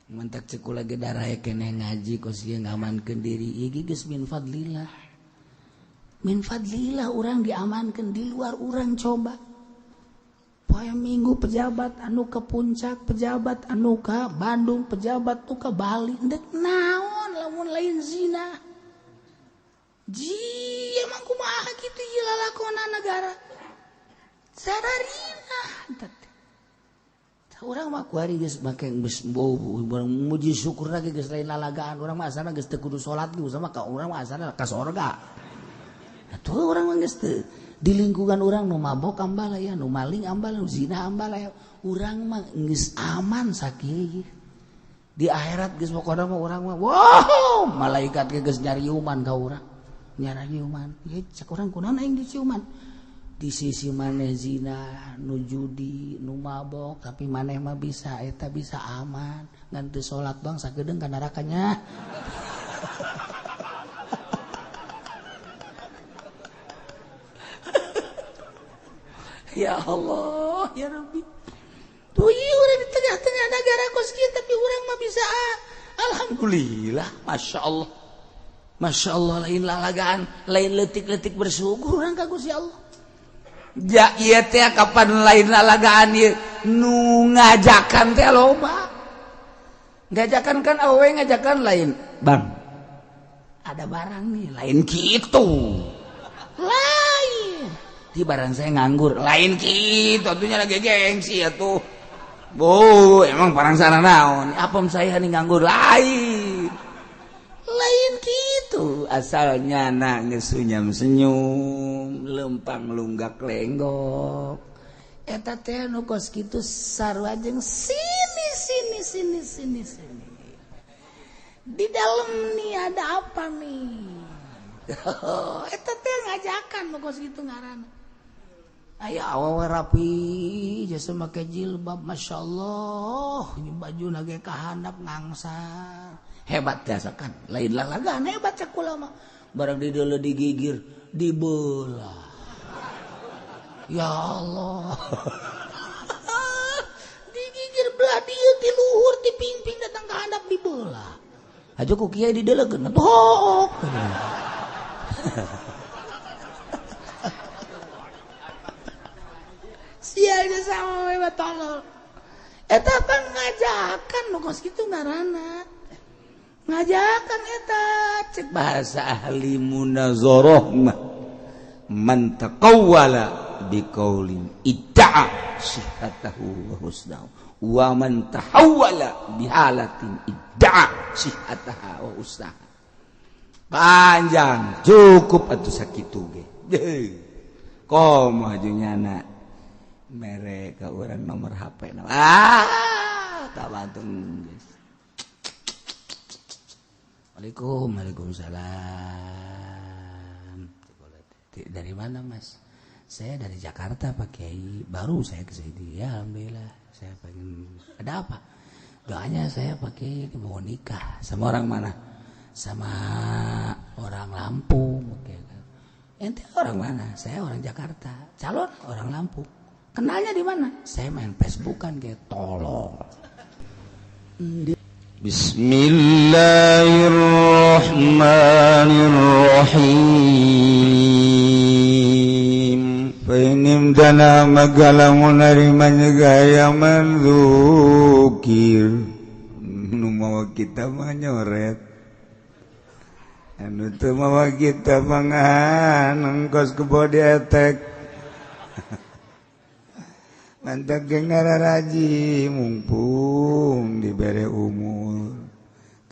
Mentak cek kula ge darae keneh ngaji kos ieu ngamankeun diri ieu geus min fadlillah. Min fadlillah urang diamankeun di luar urang coba. Poe Minggu pejabat anu ke Puncak, pejabat anu ka Bandung, pejabat nu ka Bali, ndek naon lamun lain zina. Ji emang kumaha kitu ieu lalakona negara. Sararina teh. Urang mah kuari geus make geus muji syukur lagi geus lain lalagaan urang mah asana geus teu kudu salat ge sama ka urang mah asana ka sorga. Atuh urang mah geus teu di lingkungan urang nu mabok ambalaya, nu maling ambalaya, nu zina ambalaya, urang mah geus aman sakieu. Di akhirat geus pokona mah urang mah wow, malaikat ge geus nyariuman ka urang. Nyariuman. Ye cek urang kunaon aing diciuman. Di sisi maneh zina, nu judi, nu mabok, tapi maneh mah bisa eta bisa aman. Ngan teu salat doang sakedeung ka nerakanya. Ya Allah, ya Rabbi. Tuh ieu urang di tengah-tengah negara kos kieu tapi urang mah bisa alhamdulillah, Masya Allah. Masya Allah lain lalagaan, lain leutik-leutik bersyukur urang ka Gusti Allah. Ja ieu teh kapan lain lalagaan ieu nu ngajakan teh loba. Ngajakan kan awewe ngajakan lain, Bang. Ada barang nih, lain kitu. Lain. Di barang saya nganggur, lain kitu atunya lagi gengsi atuh. Bu, emang barang sana naon? Apem saya nih nganggur, lain. Lain kitu asalnya na ngesunyam senyum lempang lunggak lenggok eta teh nu kos kitu sarua jeung sini sini sini sini sini di dalam nih ada apa nih eta teh ngajakan nu kos kitu ngaranna aya awewe rapi jasa make jilbab masyaallah baju nage kahandap ngangsar hebat biasa kan lain lalagaan hebat cek ulama barang dideuleu digigir dibelah ya Allah digigir belah dieu ti luhur ti pingping datang ka handap dibelah aja ku kiai dideulekeun atuh sialnya sama we tolol eta pan ngajakan nu kos kitu ngaranna ngajakan eta cek bahasa ahli munazarah mah man taqawwala biqaulin idda'a sihhatahu wa husnahu wa man tahawwala bihalatin idda'a sihhataha wa husnaha. Panjang cukup atuh sakitu ge. Komo aju nyana mere ka urang nomor HP na. Ah, tak bantung geus. Waalaikum, waalaikumsalam. Dari mana mas? Saya dari Jakarta Pak Kiai. Baru saya ke sini. Ya alhamdulillah. Saya pengen ada apa? Doanya saya Pak Kiai mau nikah sama orang mana? Sama orang Lampung. Ente orang mana? Saya orang Jakarta. Calon orang Lampung. Kenalnya di mana? Saya main Facebookan kayak tolol. Bismillahirrahmanirrahim. Fa dana magala menerima gaya menzukir. Nu mawa kita mah nyoret. Anu teu mawa kita mangan engkos kebo dietek. Mantap gengararaji mumpung dibere umur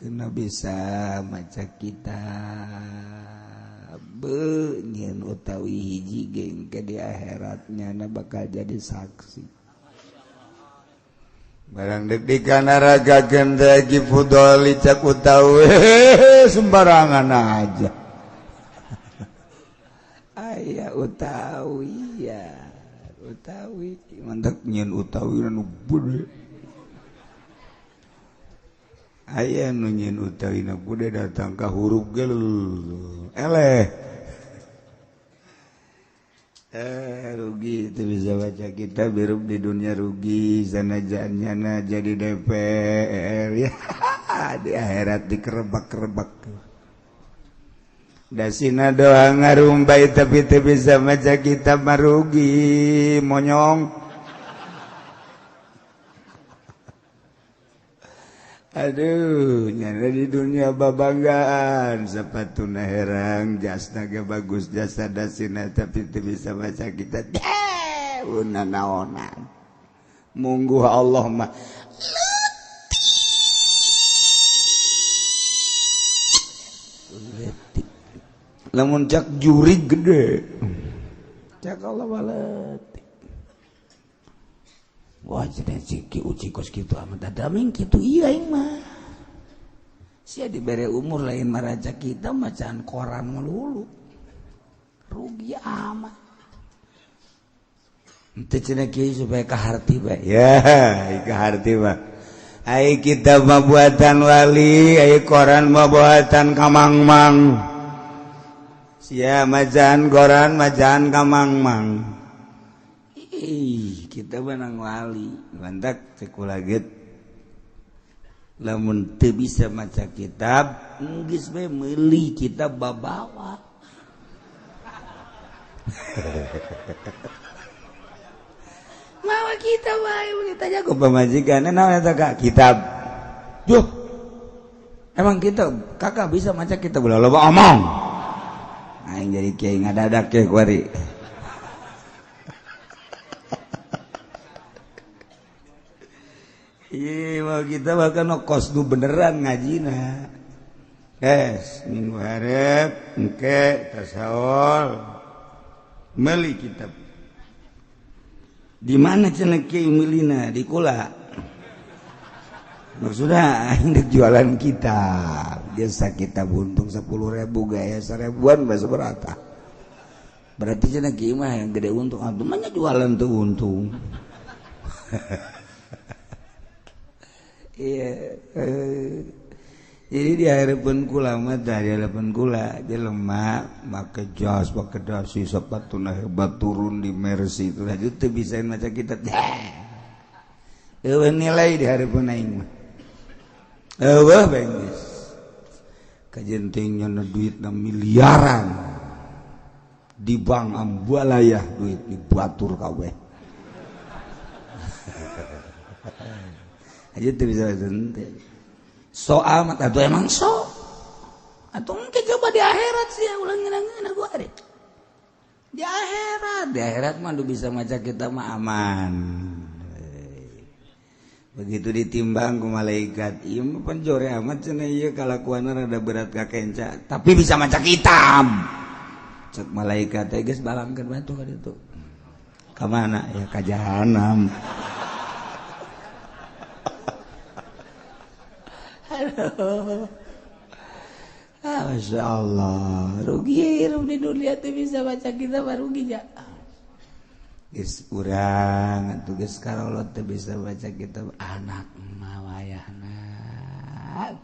kena bisa maca kita benyen utawi hiji geng ke di akhiratnya na bakal jadi saksi barang deg-degan naraga gendagi fudoli cak utawi sembarangan aja aya utawi ya utawi mantak nyen utawi nu bude aya nu nyen utawi na bude datang ka huruf gel eleh rugi teu bisa. bisa baca kitab hirup di dunia rugi sanajan nyana jadi DPR ya di akhirat dikerebak-kerebak. Dasina doa ngarumbai tapi teu bisa maca kitab marugi monyong. Aduh, nyana di dunia babanggaan, sepatuna herang, jasna ge bagus, jasa dasina tapi teu bisa maca kitab. Una naonan. Mungguh Allah mah leutik. Lamun cak juri gede. Cak Allah mah leutik. Wah, cenah si Uci kos kitu amat daming kitu ieu aing mah. Sia dibere umur lain maraja kita macaan koran melulu. Rugi amat. Henteu cenah kieu supaya kaharti bae. Ya, kaharti mah. Ai kita mah buatan wali, ai koran mah buatan kamangmang. Sia macaan koran macaan kamangmang. Ih, kita menang wali mantak cek kula get lamun teu bisa maca kitab geus bae meuli kitab babawa. Mawa kita bae mun ditanya ku pamajikan naon eta Kak kitab. Duh. Emang kita kakak bisa maca kitab ulah loba omong. Aing jadi kiai ngadadak ke kuari. Iya, mau kita bahkan kos du beneran ngajina. Es, minggu harep, engke, tasawol, meli kitab. Di mana cenah kiai meulina? Di kula. Maksudnya aing dek jualan kitab. Biasa kita untung 10.000 gaya 1.000-an bahasa berata. Berarti cenah kiai mah yang gede untung. Atuh mah jualan tuh untung. Iya, jadi di harapan kula mah dari harapan kula jelema make jas, make dasi, sepatuna hebat turun di Mercy itu aja teu bisa maca kitab. Eueuh nilai di harapan aing mah. Eueuh bae geus. Kajenting nyana duitna miliaran. Di bank ambalayah duit dibatur kabeh. Aja tuh bisa ente. So amat atau emang so atau mungkin coba di akhirat sih ulang ngeunah gua ari. Di akhirat mah lu bisa maca kita mah aman. Begitu ditimbang ku malaikat, ieu mah penjore amat cenah ieu kalakuanna rada berat ka kenca, tapi bisa maca kitab. Cek malaikat teh geus balangkeun batu ka ditu. Ka mana? Ya ka jahanam. Aduh. Ah, Masya Allah, rugi hirup di dunia teh bisa baca kita mah rugi ja. Geus urang atuh geus karolot teh bisa baca kitab anak mah wayahna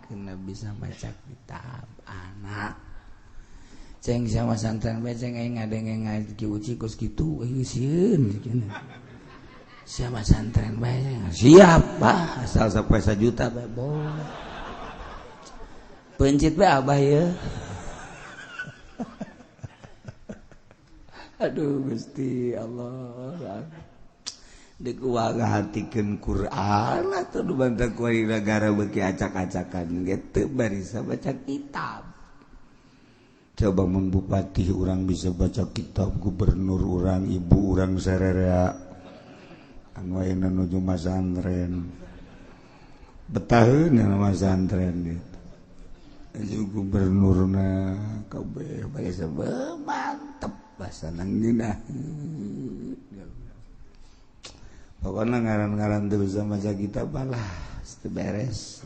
kena bisa baca kitab anak. Ceng sama santren bae ceng aing ngadenge ngaji uci kos kitu euy sieun cenah. Siapa santren bae siap bah asal sampai 1 juta bae boh. Pencit bae abah ya. Aduh Gusti Allah. Deuk ngahartikeun Quran atuh nu bantah ku negara beuki acak-acakan ge teu barisa baca kitab. Coba mun bupati urang bisa baca kitab, gubernur urang, ibu urang sarerea. Anu ayeuna nuju masantren. Betaheun masantren gitu. Aju gubernurna kabeh barisa mantep bahasa nang ngeunah. Pokoknya ngaran-ngaran teu bisa maca kitab lah, teu beres.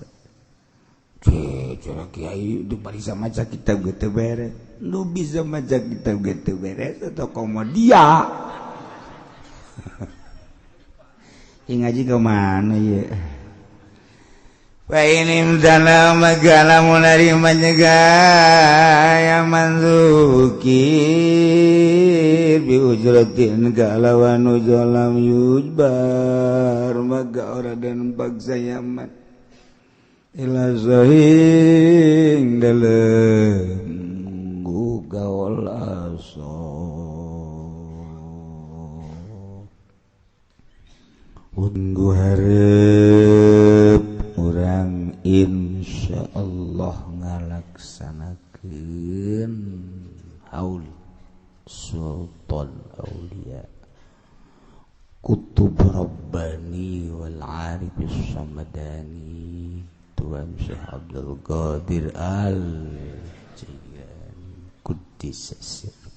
Cara kiai itu bisa maca kitab ge teu beres. Nu bisa maca kitab ge teu beres atau komo dia. Ih ngaji ke mana ya? Wa ini dalam magala menerima nyegaya manzukir biujratin galawan ujolam yujbar maga ora dan paksa yaman ila zahing dalem gugaul aso unggu hareup urang insyaallah ngalaksanakeun haul Sultan Aulia Kutub Rabbani wal Arif Samadani Tuan Syekh Abdul Qadir Al Jailani Quddis Sirruh.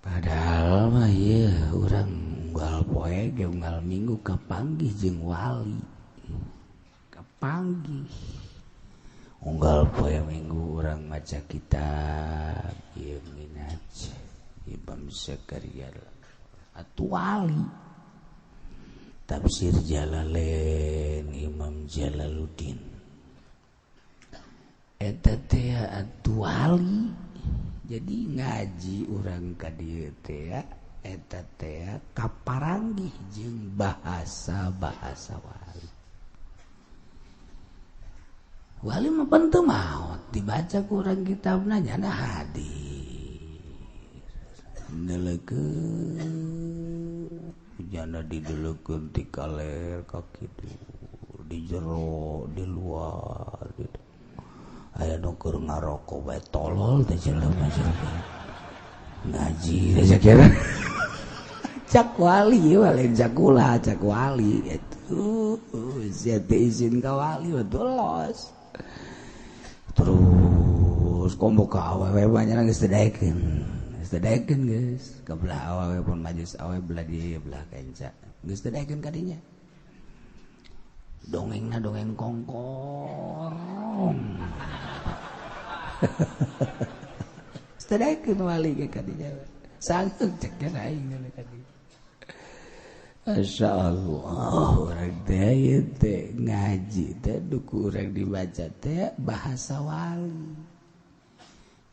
Padahal mah ieu urang unggal poe ge unggal minggu kapanggih jeung wali. Kapanggih. Unggal poe minggu urang maca kitab ieu Minhaj Imam Zakaria atuh wali. Tafsir Jalalain Imam Jalaluddin. Eta teh atuh wali. Jadi ngaji urang ka dieu teh eta teh kaparanggih jeung bahasa-bahasa wali. Wali mah pan teu maot dibaca ku urang kitabna nyana hadir. Nelekeun jana dideleukeun ti kaler ka kidul, di jero, di luar gitu. Aya nu keur ngaroko bae tolol teh jelema jelema. Ngaji teh kira. Cak wali lain cak kula, cak wali itu. Sia teh izin ka wali los. Terus komo ka awewe banyak geus teu daekeun. Geus teu daekeun geus. Ka belah awewe pun majelis awewe belah dieu belah kenca. Geus teu daekeun ka dinya. Dongengna dongeng kongkorong. Sedaikeun wali ge ka dinya. Sangkeun cek ge aing ka dinya. Masyaallah urang teh ieu teh ngaji teh duku urang dibaca teh bahasa wali.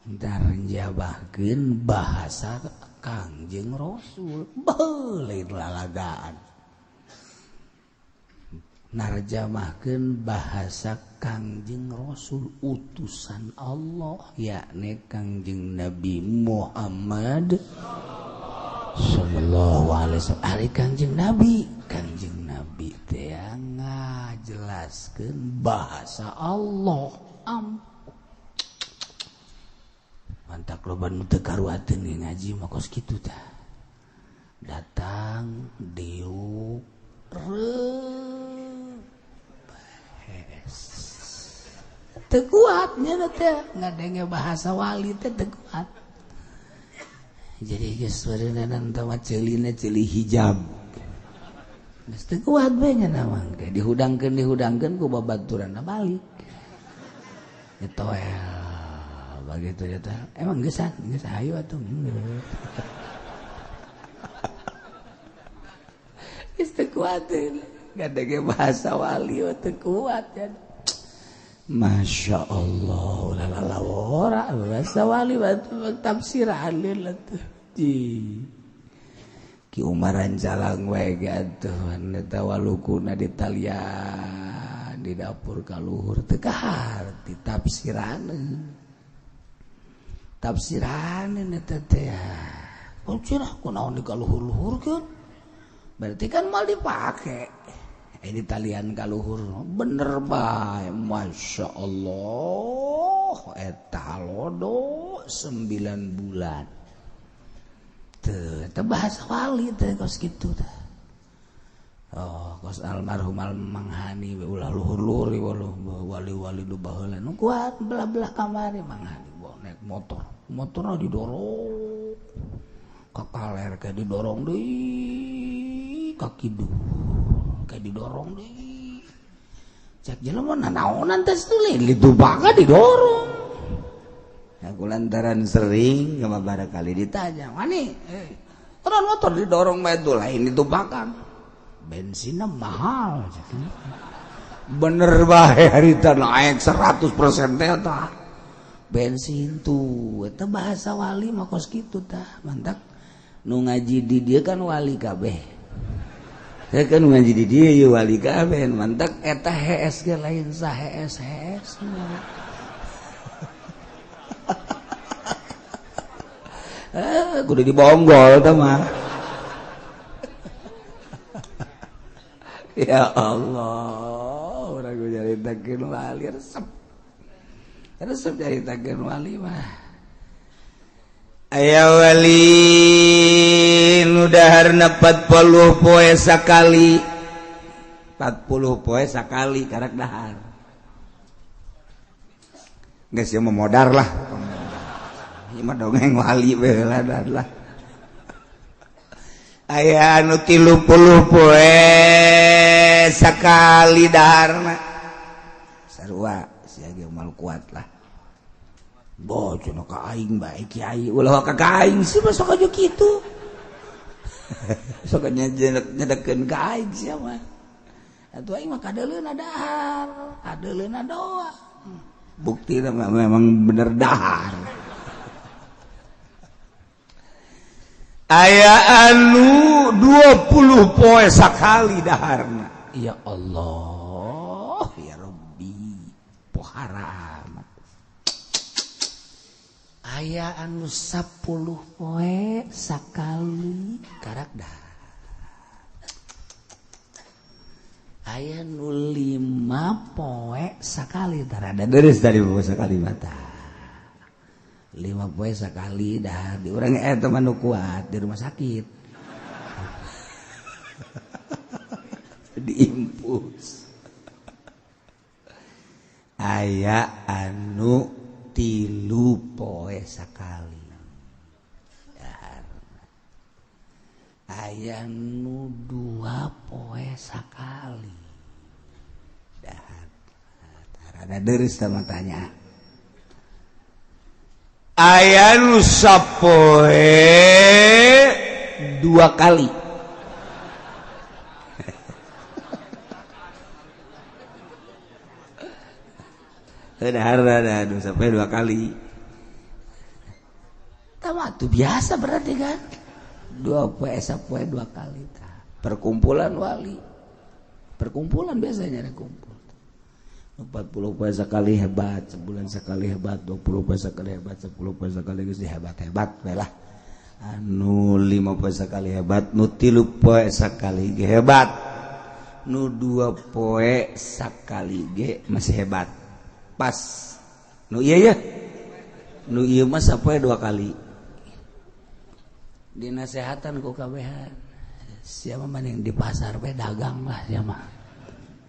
Entar njabahkeun bahasa Kangjeng Rasul. Beuh lain lalagaan. Narjamahkeun bahasa Kangjeng Rasul utusan Allah yakni Kangjeng Nabi Muhammad sallallahu alaihi wasallam. Ari Kangjeng Nabi teh ngajelaskeun bahasa Allah. Mantak loba nu teu karuateun ngaji mah kos kitu tah. Datang diuk tekuatnya teh ngadenge bahasa wali teh tekuat. Jadi geus wareunana teh mah ceulina ceuli hijab. Geus teu kuat bae nya mah teh dihudangkeun ku babaturanna balik. Ditoel bagitu ya teh. Emang geusan geus hayu atuh. Geus teu kuat ngadenge bahasa wali teu kuat ya. Masya Allah, lalawora bahasa wali batu tafsiran lah tuh. Ki Umaran jalang wae atuh eta walukuna di talian di dapur kaluhur teu kaharti tafsiraneun. Tafsiraneun eta teh. Kuncirah kunaon di kaluhur-luhurkeun? Berarti kan mal dipake. Ini talian kaluhur bener bae Masya Allah eta lodo 9 bulan teu eta bahasa wali teh kos kitu teh. Oh kos almarhum Manghani ulah luhur-luhur wali-wali nu baheula nu kuat belah-belah kamari Manghani naik motor motorna didorong ka kaler ke didorong deui ka kidul kayak didorong deh. Cek jelema nanaonan teh tuluy ditubakan didorong. Aku lantaran sering sama barangkali ditanya, "Wani, orang motor didorong bae tuh lain ditubakan." Bensinnya mahal. Bener bae harita naik 100% teh tah. Bensin tuh eta bahasa wali mah kos kitu tah. Mantak nu ngaji di dieu kan wali kabeh. Teh kan ngaji di dieu ye wali kabeh. Mantak eta HS ge lain sah HS HS. Kudu dibonggol tah mah. Ya Allah, urang nyaritakeun wali resep. Resep nyaritakeun wali mah. Aya wali nu daharna 40 poe sakali. 40 poe sakali karak dahar. Geus ieu mah modar lah. Ieu mah dongeng wali we lah. Aya anu 30 poe sakali daharna. Sarua sia ge moal kuat lah. Bo cenah ka aing bae kiai ulah ka aing sih mah sok aja kitu. Sok nyedekeun ka aing sia mah. Atuh aing mah kadeuleuna dahar, kadeuleuna doa. Buktina memang bener dahar. Aya anu 20 poe sakali daharna. Ya Allah, ya Rabbi, pohara amat. Aya anu 10 poe sakali karak dahar. Aya nu 5 poe sakali tarada deres tadi poe sakali mata. 5 poe sekali dah di urang eta mah nu kuat di rumah sakit. Diimpus. Aya anu 3 poe sekali. Dahar. Aya nu 2 poe sekali. Dahar. Tarada deres teh matanya. Aya nu sapoe 2 kali. Dahar ada nu sapoe 2 kali. Tawa tuh biasa berarti kan. 2 poe sapoe 2 kali tah. Perkumpulan wali. Perkumpulan biasanya ada kumpul. 40 poe sekali hebat, sebulan sekali hebat, 20 poe sekali hebat, 10 poe sekali geus hebat-hebat we lah. Anu 5 poe sekali hebat, nu 3 poe sekali ge hebat. Nu 2 poe sekali ge masih hebat. Pas. Nu ieu ye. Nu ieu mah sapoe 2 kali. Dinasehatan ku kabehan. Sia mah mending di pasar we dagang lah sia mah.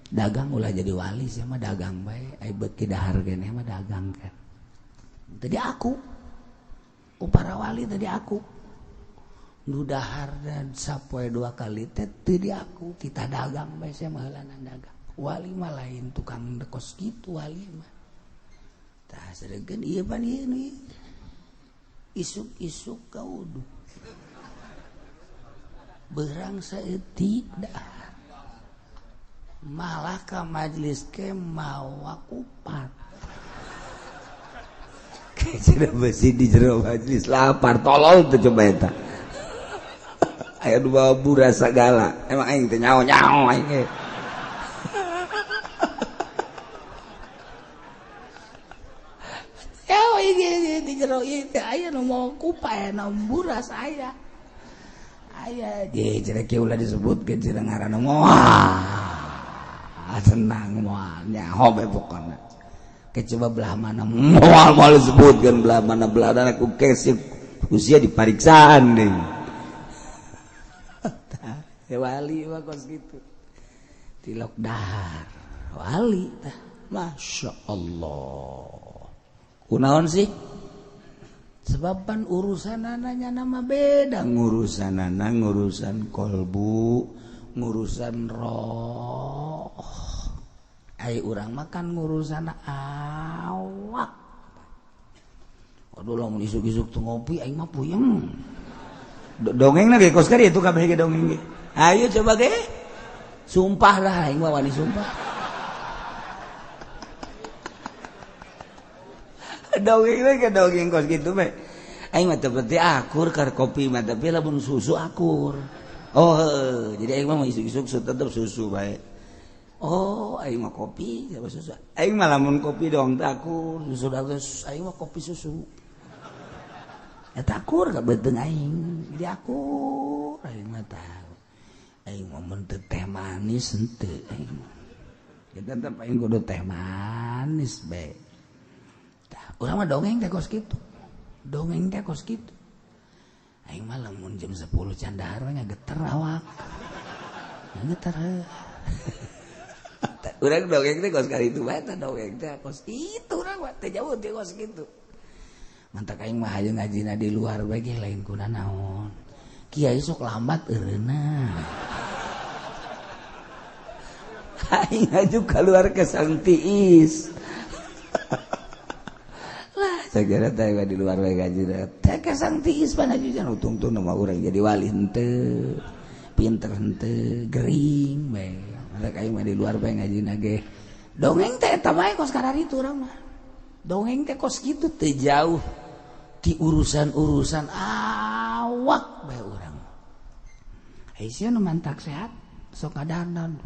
Dagang ulah jadi wali sia mah dagang bae, ai beuki dahar keneh mah dagang kan. Tadi aku ku para wali tadi aku. Nu dahar dan sapoe 2 kali teh teu di aku, kita dagang bae sia mah heulanan dagang. Wali mah lain tukang kos kitu wali mah. Tah sedengkeun ieu pan ieu nu isuk-isuk ka wudu. Beurang saeutik dahar. Malah ka majelis ke mawa kupat. Kayak besi di jero majelis lapar tolol tuh coba eta. Aya nu bawa buras sagala. Emang aing teh nyaho-nyaho aing ge. Ya ieu di jero ieu teh aya nu mawa kupat aya nu buras aya. Aya ge cenah kieu ulah disebutkeun cenah ngaranna moal. Senang moal nyaho bae pokona. Ke coba belah mana moal moal disebutkeun belah mana belah mana ku kesip usia dipariksaan deui. Ya wali mah kos kitu. Tilok dahar wali tah. Masya Allah. Kunaon sih? Sebaban urusanana nama beda, ngurusanana ngurusan kolbu, ngurusan roh. Ai urang makan ngurusan awak. Aduh lamun isuk-isuk teu ngopi aing mah puyeng. Dongengna ge kos ka ditu kabeh ge dongeng ge. Ayo coba ge. Sumpah lah aing mah wani sumpah. Dongeng teh ke dongeng kos kitu bae. Aing mah teu penting akur kar kopi mah tapi lamun susu akur. Oh, jadi aing mah isuk-isuk tetep susu bae. Oh, aing mah kopi sama susu. Aing mah lamun kopi dong teh akur, susu terus aing mah kopi susu. Eta akur ka beuteung aing. Jadi akur aing mah tah. Aing mah mun teu teh manis henteu aing. Kita tetep aing kudu teh manis bae. Tah, urang mah dongeng teh kos kitu. Dongeng teh kos kitu. Aing mah lamun jam 10 can dahar we ngageter awak. Ngageter. Urang dongeng teh kos kali itu bae tah dongeng teh kos itu urang mah teh jauh teh kos kitu. Mantak aing mah hayu ngajina di luar bae ge lain kuna naon. Kiai sok lambat eureuna. Aing aju keluar ke Sangtiis. Lah sagara teh di luar bae ngajina. Teh ke Sangtiis pan aju jan utungtung mah urang jadi wali henteu. Pinter henteu, gering bae. Mantak aing mah di luar bae ngajina ge. Dongeng teh eta bae kos kararitu urang mah. Dongeng teh kos kitu teu jauh di urusan-urusan awak bae urang. Ai sia nu mantak sehat sok ngadandan.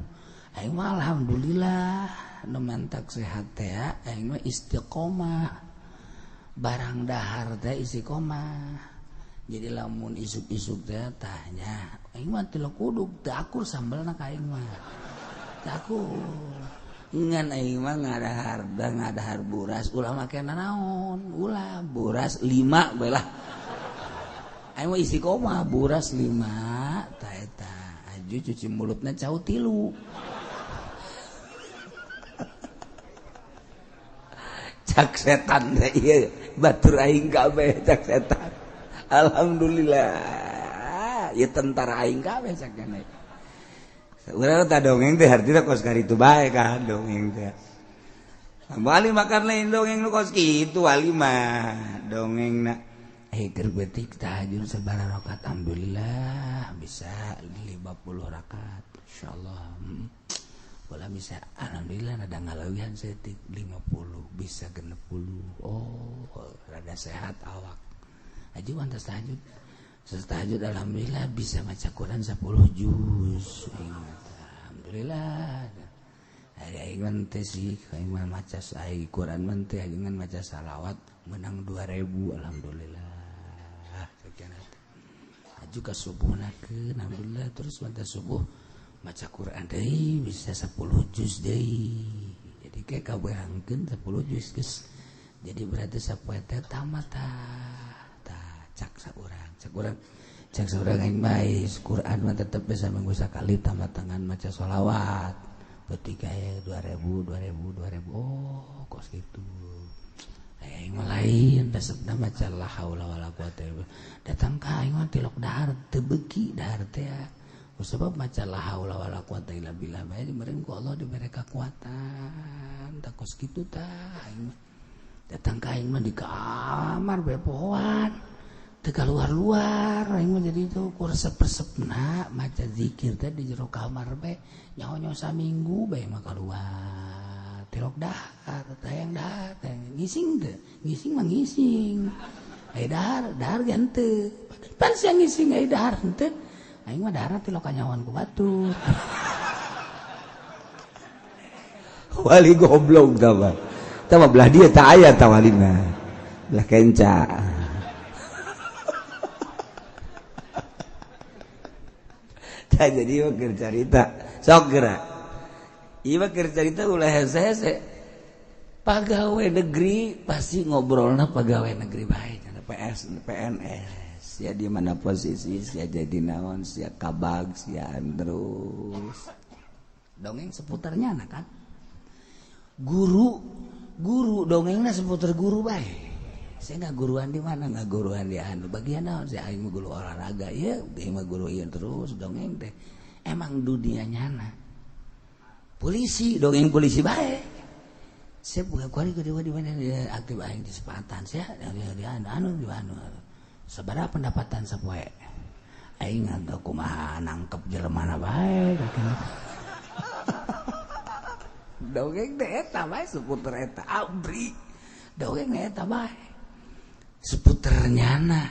Aing mah alhamdulillah nu mantak sehat teh aing mah istiqomah. Barang dahar teh istiqomah. Jadi lamun isuk-isuk teh tah nya aing mah tilok kuduk teu akur sambelna ka aing mah. Teu akur. Ngan aing mah ngadahar da ngadahar buras ulah make nanaon, ulah buras 5 bae lah. Aing mah istiqomah buras 5 tah eta aju cuci mulutna cau 3. Cak setan teh ieu batur aing kabeh cak setan. Alhamdulillah ieu tentara aing kabeh cak gane. Urang tah dongeng teh hartina kos karitu bae kan dongeng teh. Wali makan lain dongeng nu kos kitu wali mah dongengna. Keur beutik tahajud sabaraha rakaat alhamdulillah bisa 50 rakaat insyaallah. Bola bisa alhamdulillah rada ngaleuwihan saeutik 50 bisa 60. Oh, rada sehat awak. Aju antas tahajud. Setelah tahajud alhamdulillah bisa maca Quran 10 juz. Alhamdulillah. Hari aing teh sih aing mah maca ai Quran mah teh aing maca salawat menang 2000 alhamdulillah. Sekian aju ka subuhna keun alhamdulillah terus mata subuh maca Quran deui bisa 10 juz deui. Jadi ke kabeangkeun 10 juz geus. Jadi berarti sapoe teh tamat tah cak saurang cak saurang aing bae Quran mah tetep bisa minggu sakali tamat tangan maca sholawat. Berarti kayak 2000 2000 2000 oh kos gitu. Aing mah lain resepna maca la haula wala quwata illa billah. Datang ka aing mah tilok dahar teu beuki dahar teh. Sebab maca la haula wala quwata illa billah bae diberi ku Allah diberi kekuatan. Tah kos kitu tah aing mah. Datang ka aing mah di kamar bae pohoan. Teu kaluar-luar aing mah jadi itu ku resep-resepna maca zikir teh di jero kamar bae nyaho-nyaho saminggu bae mah kaluar. Tilok dahar, tayang dahar, tayang ngising teh, ngising mah ngising. Ai dahar, dahar ge henteu. Pan sia ngising ai dahar henteu. Aing mah dahar tilok kanyahoan ku batur. Wali goblok tah mah. Tah mah belah dieu tah aya tah walina. Belah kenca. Tah jadi mah keur carita. Sok geura. Ieu mah keur carita ulah hese-hese. Pegawai negeri pasti ngobrolna pegawai negeri bae cenah PS PNS. Sia di mana posisi, sia jadi naon, sia kabag, sia terus. Dongeng seputarnya anak kan. Guru, guru dongengna seputar guru bae. Saya nggak guruan di mana, nggak guruan di anu. Bagian naon saya aing mah guru olahraga ya, aing mah guru ieu terus dongeng teh. Emang dunia nyana. Polisi, dongeng polisi bae. Saya buka kuari kedua di mana dia aktif aing di Sepatan saya di anu di anu. Sabaraha pendapatan sapoe aing nganto kumaha nangkep jelema bae. Dongeng teh eta bae seputar eta abri. Dongeng eta bae. Seputar nyana.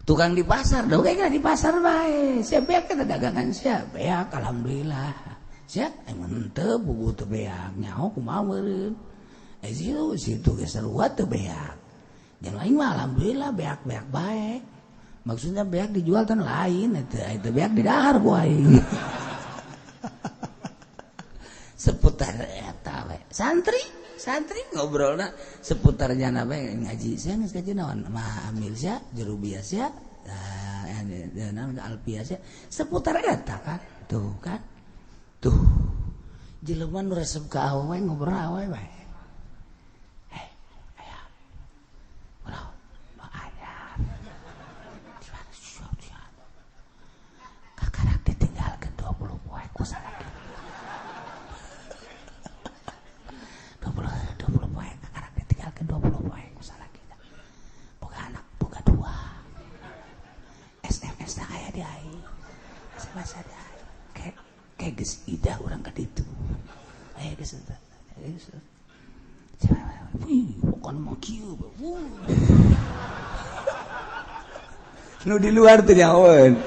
Tukang di pasar, dongeng di pasar bae. Sia beak eta dagangan sia, beak alhamdulillah. Sia emang teu bubu teu beak, nyaho kumaha meureun. Eh situ situ geus sarua teu beak. Jeung lain mah alhamdulillah beak-beak bae. Maksudnya beak dijual tan lain eta, eta beak didahar ku aing. Seputar eta we. Santri, santri ngobrolna seputar jana we ngaji. Sia geus ngaji naon? Mah amil sia, jerubia sia, naon alpia sia, seputar eta kan. Tuh kan. Tuh. Jelema nu resep ka awewe ngobrol awewe bae. Eh, aya. Ulah, anyar. Kakarak ditinggalkeun 20 poe ku salaki. 20 poe kakarak ditinggalkeun 20 poe ku salaki. Boga anak, boga dua. SMS na aya di aing. SMS di aing. Kayak geus idah urang ka ditu. Aya geus eta. Geus. Wih, bukan mah kieu. Nu di luar teh nyahoeun.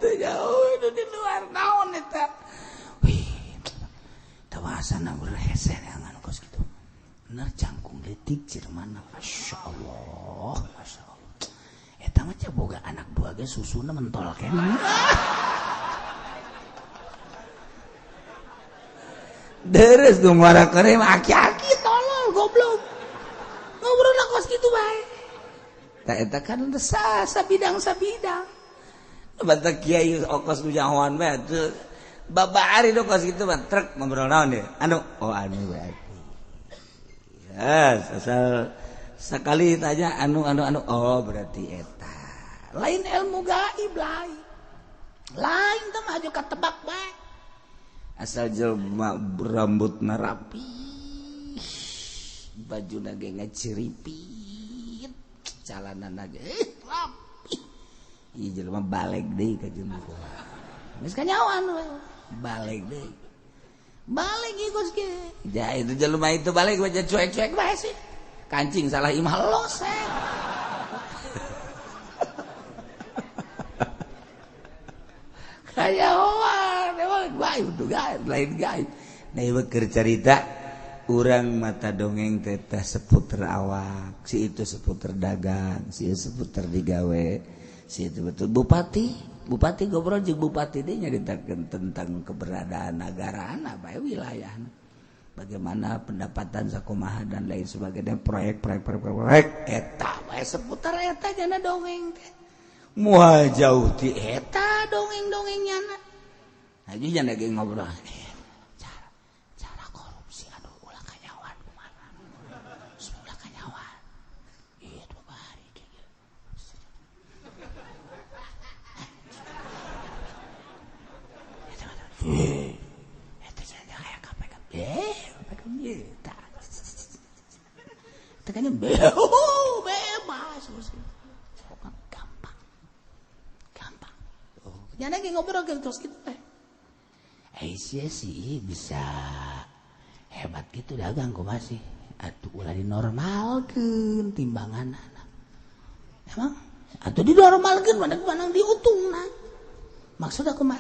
Teu nyahoeun nu di luar naon eta. Wih, tawasana hese neangan kos kitu. Bener jangkung leutik ciremana. Masyaallah, masyaallah. Eta mah boga anak dua ge susuna mentol keneh. Deres nu ngora kere mah aki-aki tolol goblok. Ngobrol lah kos kitu bae. Ta eta kan sabidang-sabidang. Batak kiai okos nu nyahoan bae atuh. Babari nu kos kitu mah trek ngobrol naon deui. Anu, oh anu berarti. Yes, asal sekali tanya anu anu anu oh berarti eta. Lain ilmu gaib lain. Lain teh mah aju katebak bae. Asal jelema rambutna rapi, bajuna ge ngeciripit, calanana ge rapi. Ieu jelema balik deui ka jelema. Geus kanyawan we, balik deui. Balik ieu geus ge. Ja itu jelema itu balik baca cuek-cuek bae sih. Kancing salah imah los eh. Kanyawan emang gaib tuh gaib lain gaib. Nah ieu keur carita urang mata dongeng teh seputar awak, si itu seputar dagang, si itu seputar digawe, si itu betul bupati, bupati ngobrol jeung bupati deui nyaritakeun tentang keberadaan nagarana bae wilayahna. Bagaimana pendapatan sakumaha dan lain sebagainya, proyek-proyek proyek eta bae seputar eta jana dongeng teh. Moal jauh ti eta dongeng-dongeng nyana. Haji jana ge ngobrol. Cara korupsi aduh ulah kanyawan kumaha. Ulah kanyawan. Ieu tuh bari kieu. Eta jana aya KPK. KPK ieu tah. Tekanya bebas. Gampang. Gampang. Oh, jana ge ngobrol terus kitu teh. Aisyah sih bisa hebat gitu dagang kok masih. Atuh ulah dinormalkeun timbangan anak. Emang atuh dinormalkeun mana-mana diuntungna. Maksud aku mah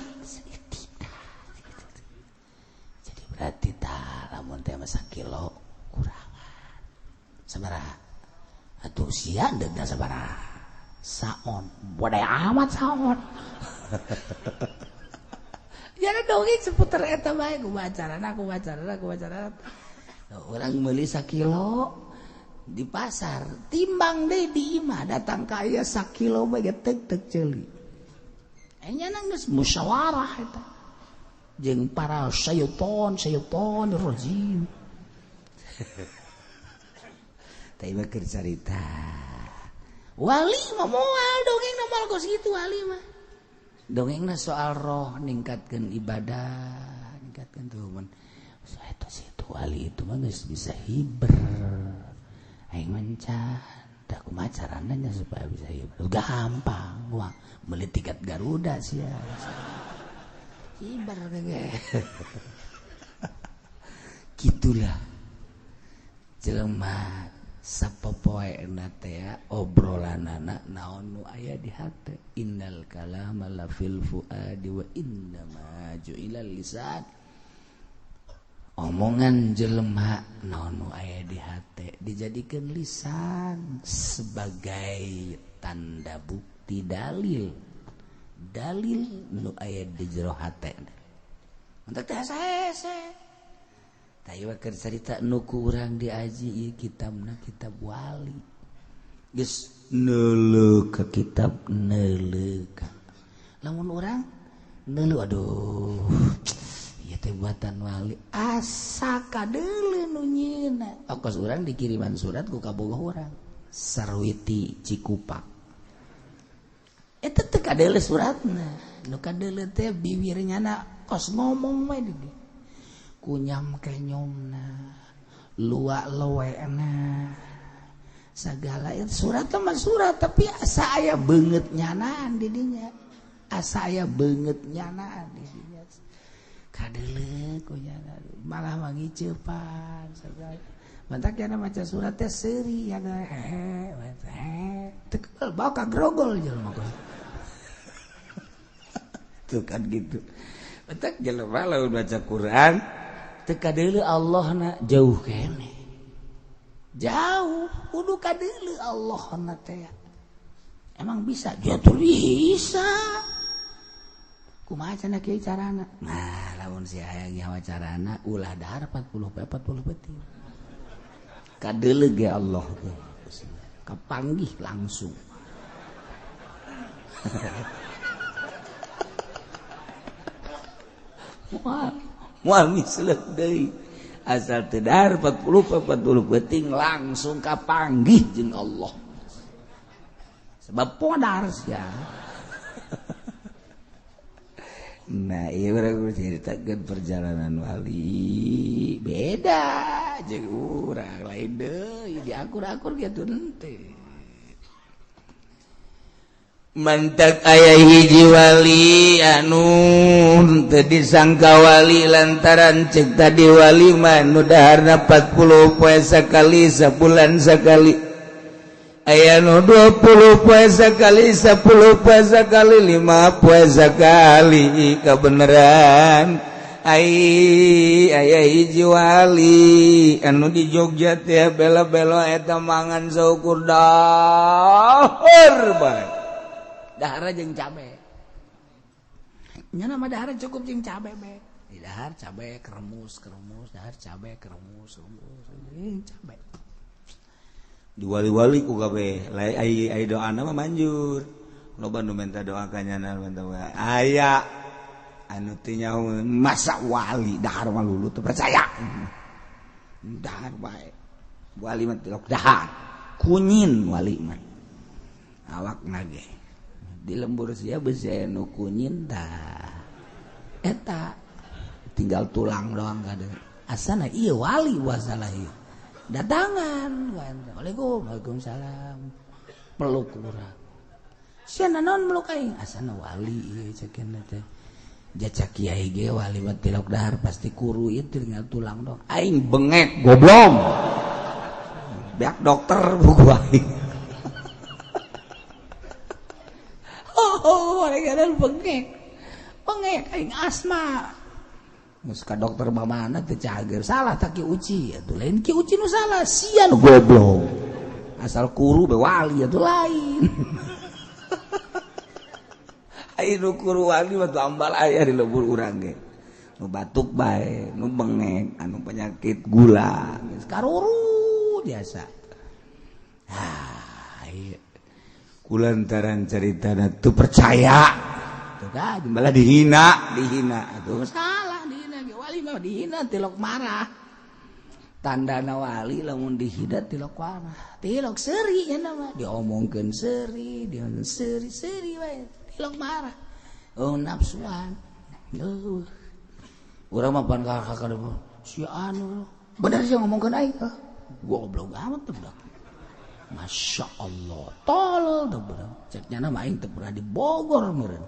tidak. Jadi berarti tah lamun teh mah sakilo kurangan. Sabaraha? Atuh sia deugna sabaraha? Saon. Bodaya amat saon. Jadi dongeng seputar eta bae kumaha carana kumaha carana kumaha carana. Urang meuli sakilo di pasar, timbang deui di imah datang ka ieu sakilo bae ge teuk-teuk ceuli. Enya geus musyawarah eta. Jeung para syaiton, syaiton rajim. Tah ieu keur carita. Wali mah moal dongeng moal kos kitu wali mah. Dongengna soal roh ningkatkeun ibadah, ningkatkeun tuh mun eta situ wali itu mah geus bisa hiber. Aing mencan. Tah kumaha carana nya supaya bisa hiber? Gampang, wah, beli tiket Garuda sih ya. Hiber ge. Gitulah. Jelema sapopoena teh obrolanana naon nu aya di hate. Innal kalama la fil fuadi wa innama ju'ila lisan. Omongan jelema naon nu aya di hate dijadikan lisan sebagai tanda bukti dalil. Dalil nu aya di jero hate. Untuk teh sae. Tah keur carita nu ku urang diaji ieu kitabna kitab wali. Geus neuleuh ka kitab neuleuh ka. Lamun urang neuleuh aduh ieu teh buatan wali asa kadeuleu nu nyieuna. Okos urang dikiriman surat ku kabogoh urang Sarwiti Cikupa. Eta teh kadeuleu suratna. Nu kadeuleu teh biwir nyana kos ngomong we di dieu. Kunyam kenyomna, luak lewena, segala itu surat mah surat tapi asa aya beungeut nyanaan di dinya, asa aya beungeut nyanaan di dinya. Kadeuleu ku nyana malah mangiceupan segala. Mantak yana maca surat teh seuri ya hehe hehe teu kebel bawa ka grogol jelema. Tuh kan gitu. Mantak jelema lamun baca Quran teu kadeuleu Allahna jauh keneh. Jauh kudu kadeuleu Allahna teh. Emang bisa? Jatuh bisa. Kumaha cenah kieu carana? Nah, lamun si hayang nyawa carana ulah dahar 40 poe 40 peuting. Kadeuleu ge Allah teh. Kapanggih langsung. Moal moal misleuk deui asal teu dahar 40 40 peuting langsung kapanggih jeung Allah. Sebab podar sia. Nah, ieu urang ceritakeun perjalanan wali beda jeung urang lain deui diakur-akur kitu henteu. Mantak aya hiji wali anu teu disangka wali lantaran cek tadi wali mah nu daharna 40 poe sakali sabulan sakali. Aya nu 20 poe sakali 10 poe sakali 5 poe sakali kabeneran. Ai aya hiji wali anu di Jogja teh bela-bela eta mangan saukur dahar bae. Dahar jeung cabe. Nya mah dahar cukup jeung cabe be. Di dahar cabe kremus kremus, dahar cabe kremus kremus, cabe. Diwali-wali ku kabeh, lain ai ai doana mah manjur. Loba nu minta doa ka nyana minta aya anu teu nyaho masa wali dahar mah lulu teu percaya. Dahar bae. Wali mah tilok dahar. Kunyin wali mah. Awak nage. Di lembur sia besi aya nu kunyin tah. Eta tinggal tulang doang kadang. Asana ieu wali wasalah ieu. Datangan, waalaikum, waalaikumsalam. Peluk urang. Sia naon meluk aing? Asana wali ieu cekeun teh. Jacak kiai ge wali mah tilok dahar pasti kuru ieu tinggal tulang doang. Aing bengek goblok. Beak dokter buku aing. Oh, kadang bengek. Bengek aing asma. Geus ka dokter mamana teu cager. Salah tak Ki Uci. Atuh lain Ki Uci nu salah, sia nu goblok. Asal kuru be wali atuh lain. Ai nu kuru wali mah tambal aya di lembur urang ge. Nu batuk bae, nu bengek, anu penyakit gula, geus karuru biasa. Ah, ieu kulantaran caritana teu percaya. Tuh kan malah dihina, dihina atuh salah dihina ge wali mah dihina tilok marah. Tandana wali lamun dihina tilok marah. Tilok seuri nya mah diomongkeun seuri, diomongkeun seuri, seuri wae tilok marah. Oh nafsuan. Eueuh. Urang mah pan ka si anu. Bener sih ngomongkeun aing. Goblok amat teh budak. Masya Allah, tolol tuh bro. Ceknya nama aing teu pernah di Bogor meureun.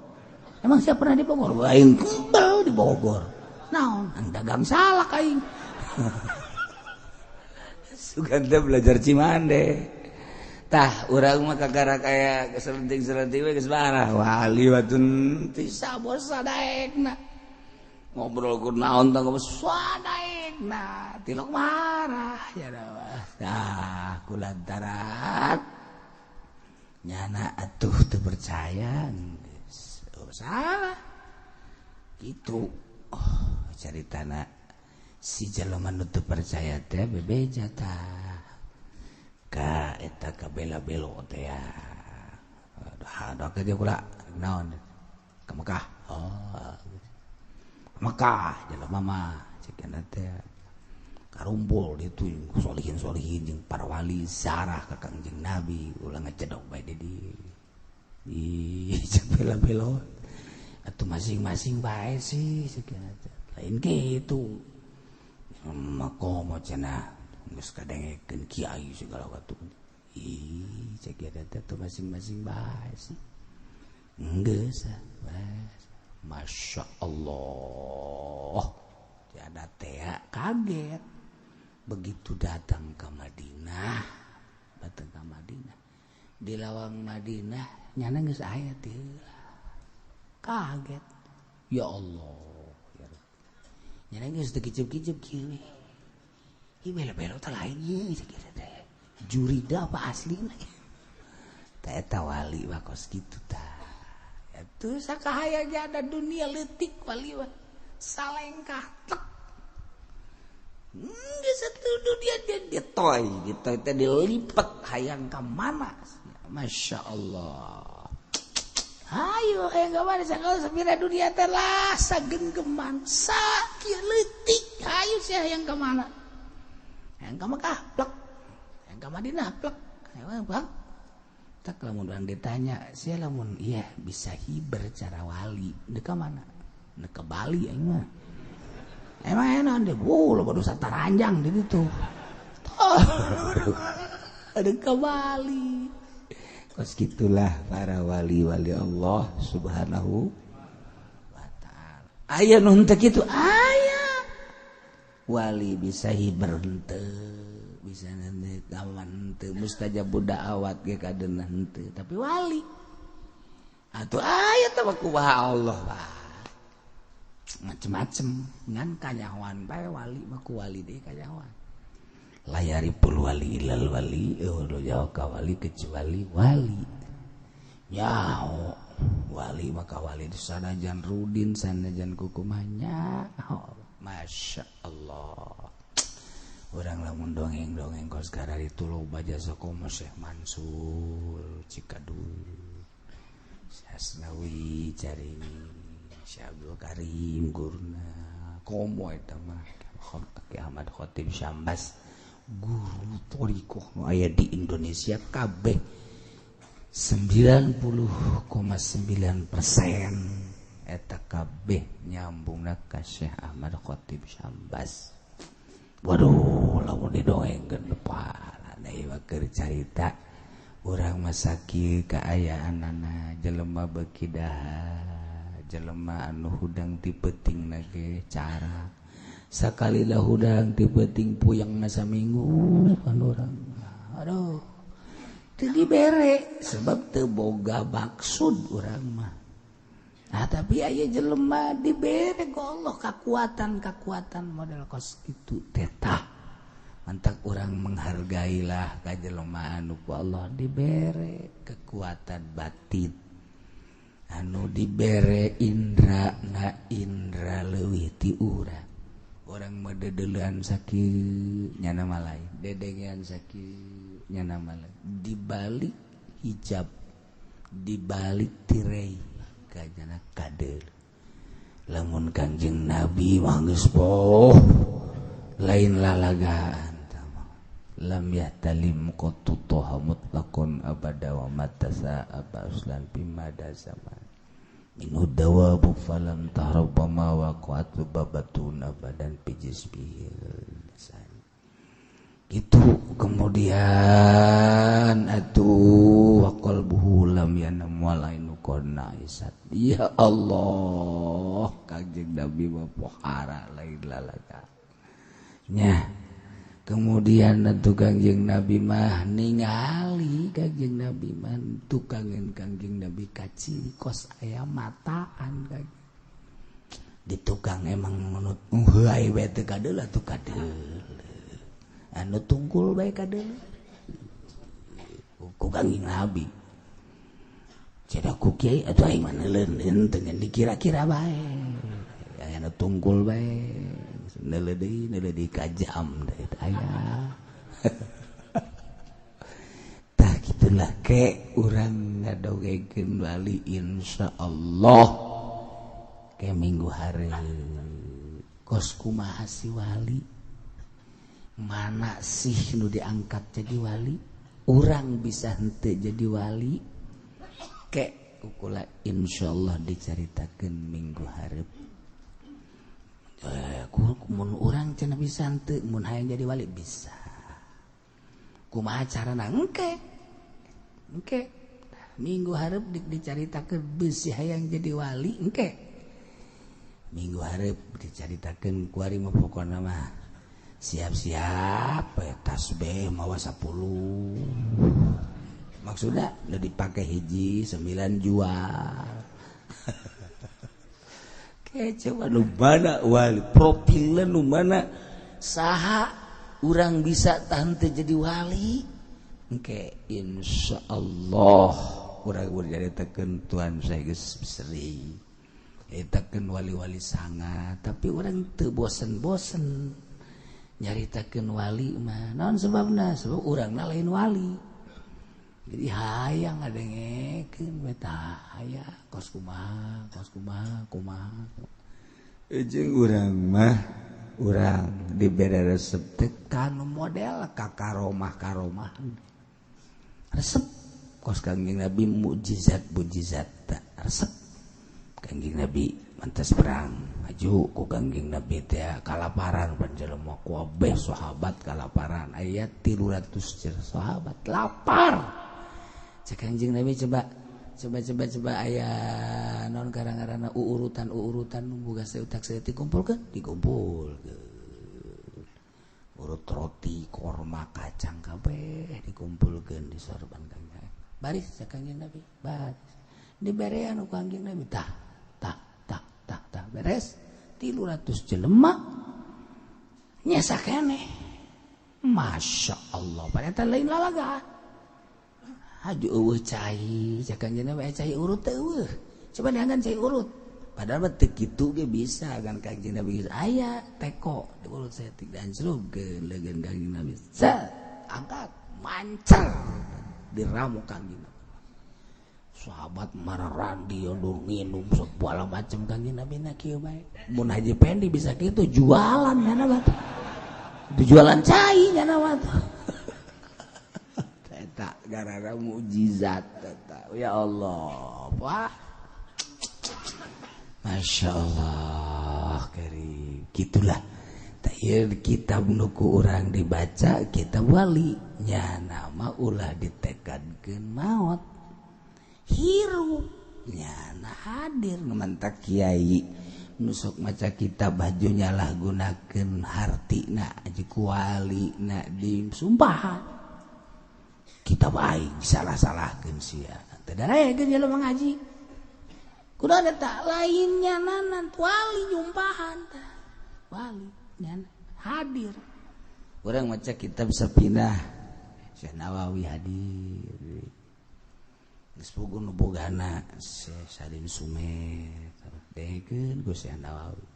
Emang siapa pernah di Bogor? Aing kebel di Bogor. Naon? Ang dagang salak aing. Sugan teh belajar Cimande. Tah, urang mah kakara kaya keselenting-selenting we geus barah. Wali watun teu sabosa daekna. Ngobrol ku naon tah sadaekna, tilok marah ya dah. Tah, kulantaran nyana atuh teu percaya geus oh, salah. Gitu. Oh, caritana si jelema nu teu percaya teh bebeja tah. Ka eta ka bela-belo teh ya. Aduh, aduh, kula naon? Ka Mekah. Oh. Mekah jelema mah cek teh karumpul ditu solihin-solihin jeung para wali zarah ka Kangjeng Nabi ulah ngecedok bae di di cek bela-belo atuh masing-masing bae sih cek teh lain kitu makomo cenah geus kadengekeun kiai segala watu ih cek teh atuh masing-masing bae sih geus bae. Masya Allah, tiada teh kaget. Begitu datang ke Madinah, datang ke Madinah, di lawang Madinah nyana geus aya teh. Kaget. Ya Allah, ya Rabbi. Nyana geus teu kicep-kicep kieu. Ieu belo-belo teh lain ieu sakieu teh. Jurida apa aslina? Teh eta wali mah kos kitu tah. Itu sakahayanya ada dunia leutik wali mah salengkah tek. Geus satu dunia dia ditoy, ditoy teh dilipet hayang ka mana? Masya Allah. Hayu hayang ka mana sagala sapira dunia teh lah sagenggeman sakieu leutik hayu sia hayang ka mana? Hayang ka Mekah plek. Hayang ka Madinah plek. Hayang bang. Tak lamun urang ditanya, sia lamun iya bisa hiber cara wali, deuk ka mana? Deuk ka Bali aing mah. Emang enak deh, wow, lo dosa taranjang di situ. Ada ke Bali. Kos gitulah para wali-wali Allah Subhanahu wa ta'ala. Aya nu henteu kitu, aya. Wali bisa hiber henteu, bisa henteu gawan henteu, mustajab da'awat ge kadeuna henteu, tapi wali. Atuh aya teh kumaha Allah bah. Macem-macem ngan kanyahoan bae wali mah ku wali deui kanyahoan. Layari pul wali ilal wali, eueuh jauh ka wali kecuali wali. Nyaho wali mah ka wali sanajan rudin sanajan kukumaha nyaho. Masya Allah. Urang lamun dongeng-dongeng kos kararitu loba jasa komo Syekh Mansur Cikadul, Syekh Asnawi Carini, Syekh Abdul Karim guruna komo eta mah Ki Ahmad Khatib Syambas guru thariqah nu aya di Indonesia kabeh 90,9% eta kabeh nyambungna ka Syekh Ahmad Khatib Syambas. Waduh lamun didongengkeun leparan ieu mah keur carita urang mah sakieu kaayaanana jelema beuki dahar jelema anu hudang ti peutingna ge cara sakali lah hudang ti peuting puyeng saminggu anu urang aduh teu dibere sebab teu boga maksud urang mah. Nah, tapi aya jelema dibere ku Allah kakuatan-kakuatan model kos kitu teh tah. Mantak urang menghargailah ka jelema anu ku Allah dibere kekuatan batin anu dibere indra na indra leuwih ti urang. Urang mah dedeulean sakieu nyana mah lain, dedengean sakieu nyana mah lain. Di balik hijab, di balik tirai kajana kadeul. Lamun Kangjeng Nabi mah geus poh lain lalagaan tah mah. Lam yahtalim qattu toha mutlaqon abada wa matasa abaslan bimada zaman. Minhu dawabu falam tahrab wa ma waqa'at babatun abadan bijisbihil lisan. Gitu Kemudian atuh wa qalbuhu lam yanam walainu qanna isat. Ya Allah, Kangjeng Nabi mah pohara lain lalaka. Nya. Kemudian atuh Kangjeng Nabi mah ningali Kangjeng Nabi mah tukangeun Kangjeng Nabi kaciri kos aya mataan Kangjeng. Di tukang emang menurut heuay we teu kadeuleuh atuh kadeuleuh. Anu tungkul bae kadeuleuh. Ku Kangjeng Nabi. Cedak ku kiai atuh aing mah neuleun henteu ngan dikira-kira bae. Aya nu tungkul bae. Neuleuh deui ka jam deui aya. Tah kitulah ke urang ngadogengkeun wali insyaallah. Ke minggu hari kos kumaha si wali, mana sih nu diangkat jadi wali, urang bisa henteu jadi wali ke kukula insyaallah dicaritakeun minggu hareup. Mun urang cenah bisa henteu, mun hayang jadi wali bisa, kumaha carana engke engke minggu hareup dicaritakeun bisi hayang jadi wali engke minggu hareup dicaritakeun kuari mah pokona mah siap-siap tasbih mawa 10 maksudna nu dipake hiji 9 jual. Ke coba nu mana wali profilna nu mana saha urang bisa tahan teu jadi wali engke insyaallah urang dicaritakeun Tuhan saya geus sering nyaritakeun wali-wali sangat, tapi orang teu bosen-bosen nyaritakeun wali mah. Naon sebabna? Sebab urangna lain wali. Jadi hayang ngadengekeun we tah aya kos kumaha, kos kumaha, kumaha. Jeung urang mah urang dibere resep teh kanu model ka karomah-karomah. Resep kos Kangjeng Nabi mukjizat-mukjizat resep. Kangjeng Nabi mantas perang maju ku Kangjeng Nabi teh kalaparan panjelema kabeh sahabat kalaparan aya 300 sahabat lapar. Cek Kangjeng Nabi coba coba coba coba aya naon karang-karana uurutan nu boga seutak saeutik dikumpulkeun dikumpulkeun urut roti korma kacang kabeh dikumpulkeun di sorban Kangjeng. Baris cek Kangjeng Nabi baris diberean ku Kangjeng Nabi tah tah tah tah tah beres 300 jelema nyesa keneh. Masya Allah ternyata lain lalaga haju eueuh cai cek Kangjeng Nabi cai urut teh eueuh coba diangkan cai urut padahal mah teu kitu ge bisa kan Kangjeng Nabi geus aya teko diurut saeutik dan celupkeun leugeun Kangjeng Nabi set angkat mancer diramu Kangjeng Nabi. Sahabat mararandi undur nginum segala macam Kangjeng Nabi na kieu bae. Mun Haji Pendi bisa kitu jualan nyana mah. Jualan cai nyana mah. Eta gara-gara mukjizat eta. Ya Allah. Wah. Masya Allah, karim. Gitulah. Tah ieu kitab nu ku urang dibaca kitab wali nyana mah ulah ditekadkeun maot. Hirup nyana hadir mantak kiai nu sok maca kitab baju nyalah gunakeun hartina jeung kualina disumpahan kitab aing salah-salahkeun sia teu darekeun jelema ngaji kudu ada tak lainnya nanan wali nyumpahan tah wali nyana hadir urang maca kitab Safinah Syekh Nawawi hadir geus puguh nu bogana Syekh Salim Sumet dekeun ku Syekh Nawawi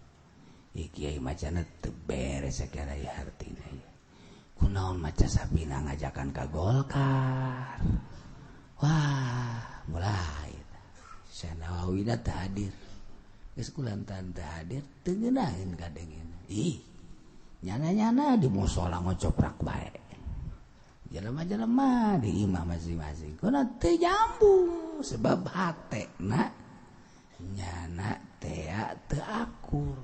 ieu kiai macana teu beres sakira ieu hartina ieu kunaon maca Safinah ngajakan ka Golkar wah mulai Syekh Nawawi na teu hadir geus kulantaran teu hadir teu ngeunaheun kadengena ih nyana-nyana di musala ngocoprak bae jelema-jelema di imah masing-masing kuna teu nyambung sebab hatena nyana tea teu akur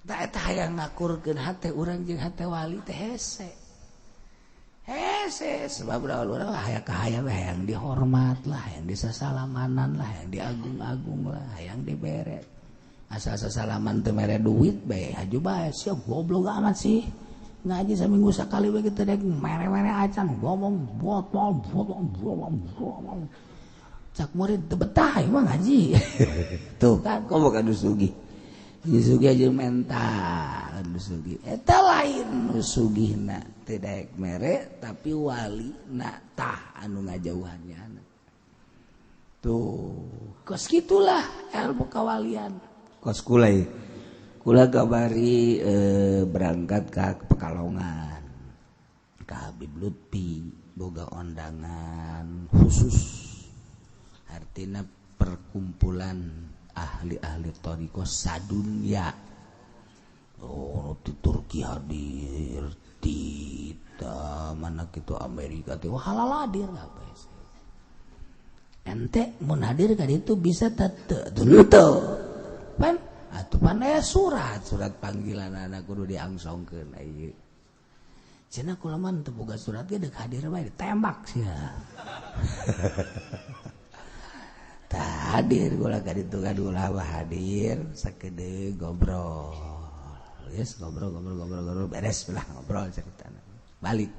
tah eta hayang ngakurkeun hate urang jeung hate wali teh hese. Hese sebab urang aya kahayang hayang dihormat lah, hayang disasalamanan lah, hayang diagung-agung lah, hayang dibere. Asa sasalaman teu mere duit bae haju bae sia goblok amat sih. Ngaji saminggu sakali we kitu dek mere-mere acan ngomong botol botol botol. Cak murid teu betah mah ngaji. Tuh kan komo ka nu sugih. Nu sugih aja mental nu sugih. Eta lain nu sugihna teu daek mere tapi wali na tah anu ngajauhannya. Tuh, kos kitulah ilmu kawalian. Kos kulai. Kula kabari berangkat ke Pekalongan ke Habib Lutfi boga undangan khusus artinya perkumpulan ahli-ahli thariqah sadunya. Oh, di Turki hadir, di mana gitu Amerika teh halal hadir apa sih. Ente mun hadir ka ditu bisa teu teu. Pan atuh pan aya surat panggilan anak kudu diangsongkeun ieu. Cenah kula mah teu boga surat ge deuk hadir bae ditembak sia. Tah hadir kula ka ditu ka ulah hadir sakedeung ngobrol. Geus ngobrol beres lah ngobrol ceritana. Balik.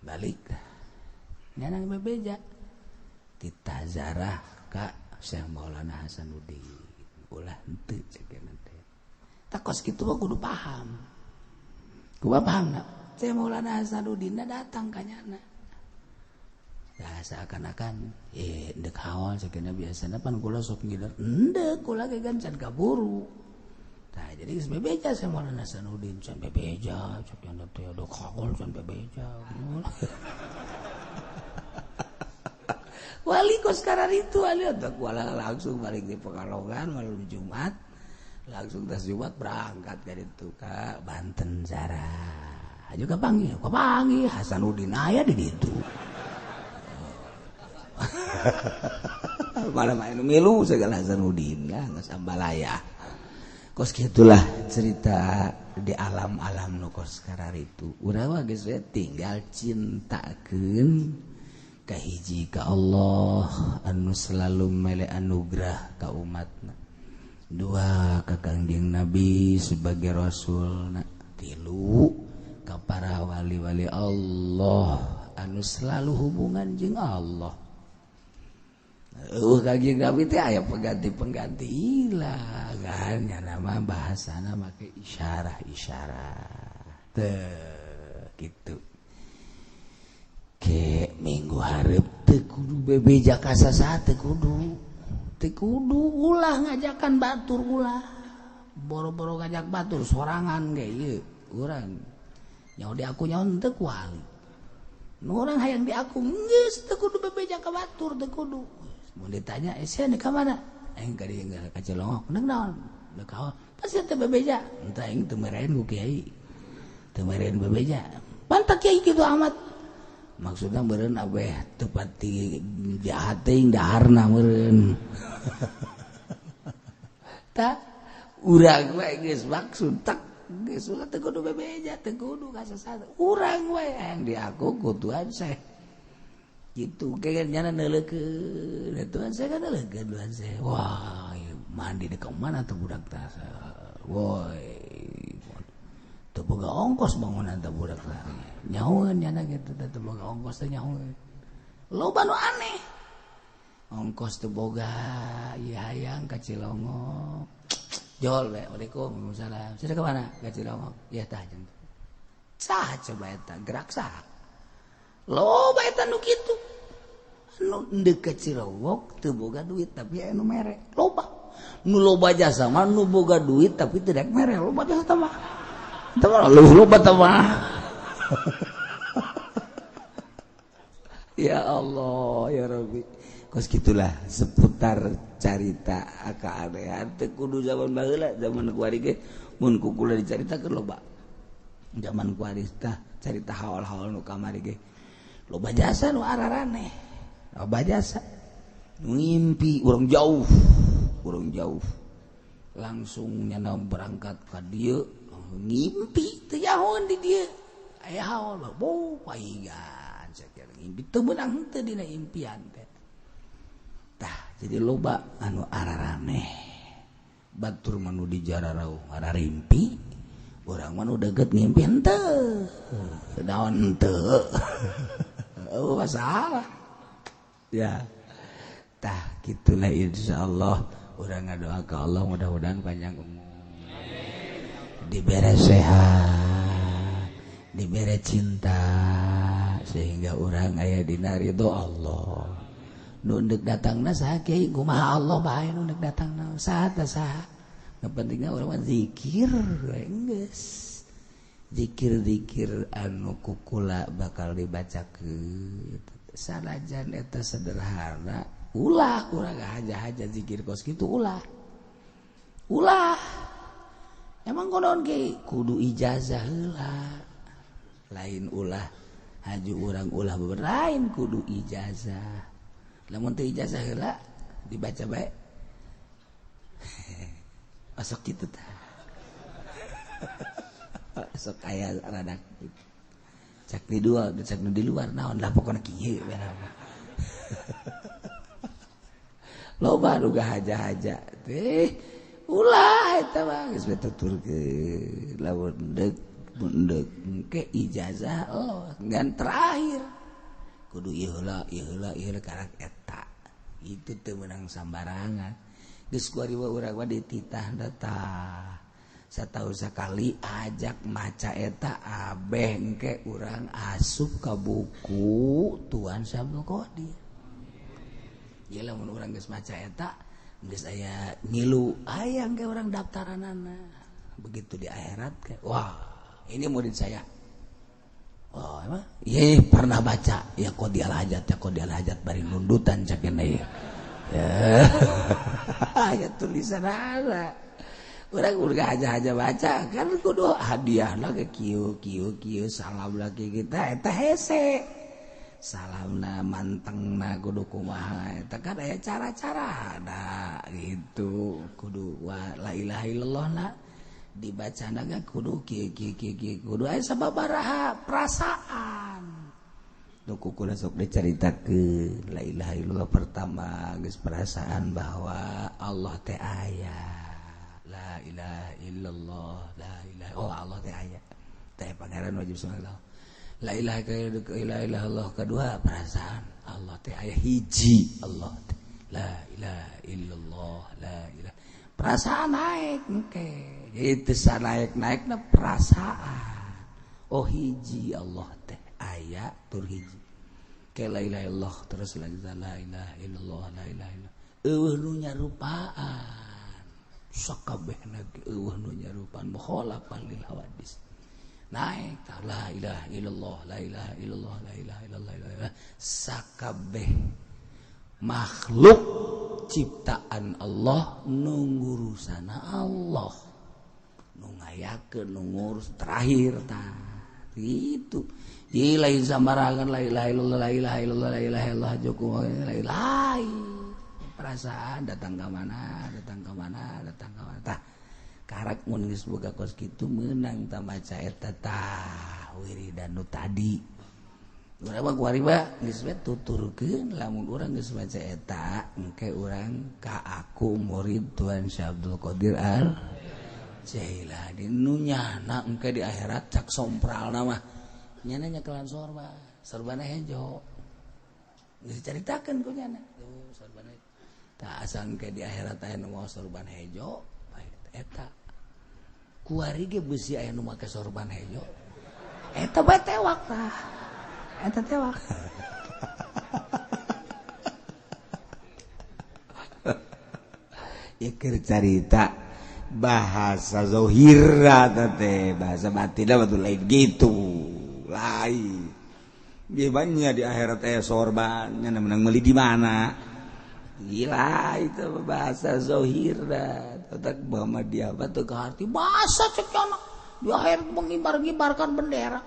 Balik. Nyanang bebeja. Titah zarah ka Syekh Maulana Hasanuddin. Ulah henteu cek teh. Tah kos kitu mah kudu paham. Kudu paham na. Syekh Maulana Hasanuddin datang ka nyana. Ya seakan-akan deuk haol sakeuna biasana pan kula sok ngider. Henteu kula ge kan can kaburu. Tah jadi geus bebeja Syekh Maulana Hasanuddin can bebeja cek nyana teh deuk haol can bebeja. Wali kos karar itu wali atau kuala langsung balik di Pekalongan malam Jumat langsung tas Jumat berangkat dari itu ke Banten Zara juga panggil kok panggil Hasanuddin aya di ditu. Malam anu milu segala Hasanuddin lah geus ambalaya. Kos gitulah cerita di alam-alam nu kos karar itu. Urang mah geus tinggal cintakeun kahiji ka Allah anu selalu mele anugerah ka umatna, dua ka Kangjeng Nabi sebagai rasulna, tilu ka para wali-wali Allah anu selalu hubungan jeung Allah. Kangjeng Nabi teh aya pengganti-pengganti ilah kan nya nama bahasana make isyarah-isyarah teh kitu. Ke minggu hareup teu kudu bebeja ka sasaha teu kudu ulah ngajakan batur ulah boro-boro ngajak batur sorangan ge ieu urang nyaho di aku nyaho teu ku wali nu urang hayang di aku geus teu kudu bebeja ka batur teu kudu. Mun ditanya sia ka mana aing ka dieu ka Cilongok neung naon deuk haol pasti teu bebeja entah aing teu merain ku kiai teu merain bebeja pantak kiai kitu amat. Maksudnya meureun abeh teu pati jahat teuing daharna meureun. Tah urang we geus maksud tak geus ulah teu kudu bebeja teu kudu ka sasada. Urang we hayang diaku ku Tuhan saya. Kitu ge nyana neuleukeun Tuhan saya kan neuleukeun Tuhan saya. Wah, mandi di ka mana teh budak tah. Woi. Teu boga ongkos bangunan teh budak tah. Nyahoeun nyana kitu teh teu boga ongkos teh nyahoeun. Loba nu aneh. Ongkos teu boga ieu hayang ka Cilongok. Jol we, Waalaikumsalam. Waalaikumsalam. Sudah ke mana? Ka Cilongok. Ya tah jeung. Saha coba eta gerak saha? Loba eta nu kitu. Anu deuk ka Cilongok teu boga duit tapi aya nu mere. Loba. Nu loba jasa mah nu boga duit tapi teu daek mere. Loba jasa mah. Teu loba teh mah. Ya Allah ya Rabbi. Kos gitulah seputar carita keanehan teu kudu zaman baheula zaman kuari ge mun ku kula dicaritakeun loba. Zaman kuari tah carita haol-haol nu kamari ge loba jasa nu araraneh. Loba jasa nu ngimpi urang jauh. Langsung nyana berangkat ka dieu ngimpi teu nyahoeun di dieu. Aya haul bo paingan cek ngimpi teu meunang henteu dina impian teh. Tah jadi loba anu araraneh. Batur mah nu dijararau ngararimpi, urang mah nu deukeut ngimpi henteu. Naon henteu. Oh masalah. Ya. Tah kitulah insyaallah urang ngadoa ka Allah mudah-mudahan panjang umur. Dibere sehat, dibere cinta sehingga urang aya dina ridho Allah. Nu deuk datangna saha kiai kumaha Allah bae nu deuk datangna saha teh saha. Nu pentingna urang mah zikir we geus. Zikir-zikir anu kukula bakal dibacakeun. Sanajan eta sederhana, ulah urang haja-haja zikir kos kitu ulah. Ulah. Emang konon kiai kudu ijazah heula. Lain ulah haju urang ulah lain kudu ijazah. Lamun teu ijazah heula dibaca bae. Masuk kitu tah. Sok aya rada kitu. Cak di dua, cak di luar naon lah pokona kieu we. Loba nu haja-haja teh. Ulah eta mah geus tuturkeun lamun deuk deuk ke ijazah Allah ngan terakhir kudu ieu heula ieu heula ieu heula karak eta itu teu meunang sambarangan geus kuari urang mah dititah tah satahun sakali ajak maca eta abeh engke urang asup ka buku Tuan Syabdul Qadir. Ieu lamun urang geus maca eta geus aya ngilu aya engke urang daftaranana begitu di akhirat kayak wah ini murid saya. Oh emang ye pernah baca ya qadiyal hajat ya qadiyal hajat bari nundutan cak ieu ya. Ya tulisan ana urang udah aja-aja baca kan kudu hadiah lah ke kieu kieu kieu salam lagi kita eta hese salamna mantengna kudu kumaha eta kan aya cara-cara da gitu kudu wa la ilaha illallah na dibacana ge kudu kieu kieu kieu kudu aya sababaraha perasaan nu kukula sok dicaritakeun la ilaha illallah pertama geus perasaan bahwa Allah teh aya la ilaha illallah la ilaha oh Allah teh aya teh pangeran wajib subhanallah la ilaha illallah kedua perasaan Allah teh aya hiji Allah teh la ilaha illallah la ilaha perasaan naik engke itu sanaik-naikna perasaan oh hiji Allah teh aya tur hiji ke la ilaha illallah terus lagi la ilaha illallah la ilaha illallah eueuh nu nyarupaan sakabehna ge eueuh nu nyarupaan mukhalafan lil hawadis naik la ilaha illallah la ilaha illallah la ilaha illallah la ilaha sakabeh makhluk ciptaan Allah nungurusana Allah nu ngayakeun nu ngurus terakhir tah gitu ieu lain sambarangan la ilaha illallah la ilaha illallah la ilaha illallah jokowi la ilaha perasaan datang ka mana datang ka mana datang ka mana tah karak mun geus boga kos kitu meunang ta maca eta tah wiridan nu tadi urang mah kuari mah geus we tuturkeun lamun urang geus maca eta engke urang ka aku murid Tuan Syekh Abdul Qadir Al Jailani nu nyana engke di akhirat cak sompralna mah nyana nyekelan sorban sorbana hejo geus dicaritakeun ku nyana tuh sorbana tah asa engke di akhirat aya nu mawa sorban hejo eta kuari ge beusi aya nu make sorban hejo eta bae tewak tah eta tewak. Ieu keur carita bahasa zohira teh bahasa batinna mah lain gitu lain banyak di akhirat aya sorban nya menang meuli di mana gila itu bahasa zohira otak Muhammadiyah batu ke hati bahasa cek anak di akhirat mengibar-ngibarkan bendera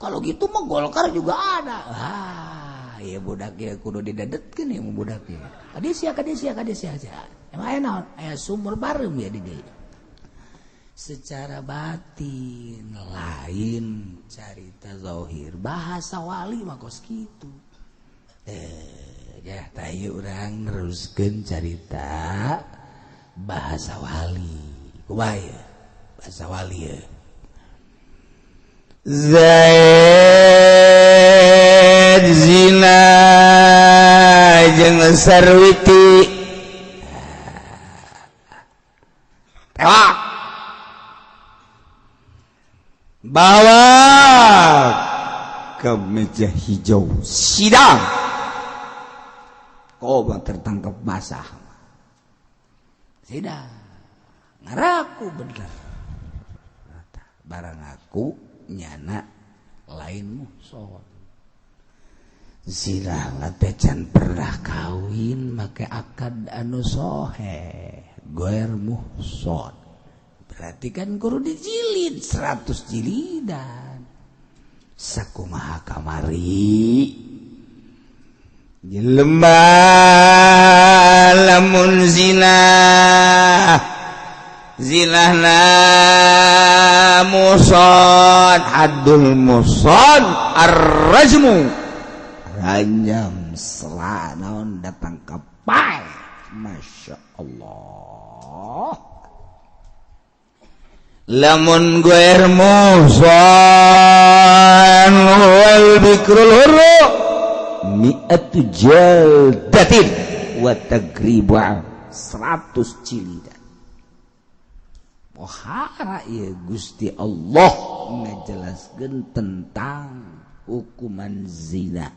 kalau gitu mah Golkar juga ada. Ah, ya budak ya kudu didedetkeun ya budak ya. Kade sia kade sia kade sia. Emang aya naon? Aya sumur bareng ya di dieu. Secara batin lain carita zahir bahasa wali mah kos kitu. Ya tayu urang neruskeun carita bahasa wali. Kumaha ya? Bahasa wali ya. Zaid zina jeung Sarwiti tewak bawa ke meja hijau sidang. Kau tertangkap basah sidang ngaraku bener barang aku nyana lain muhson. Zina teh can pernah kawin make akad anu soheh goer muhson. Berarti kan kudu dijilid 100 jilidan. Sakumaha kamari jelema lamun zina zinahna muson haddul muson ar-rajmu ranjam selanaon datang ke pai. Masya Allah lamun guer muson wal bikrul hurru mi'atu jaldatin wa tagribu 100 jilidan. Pohara ya Gusti Allah ngajelaskeun tentang hukuman zina.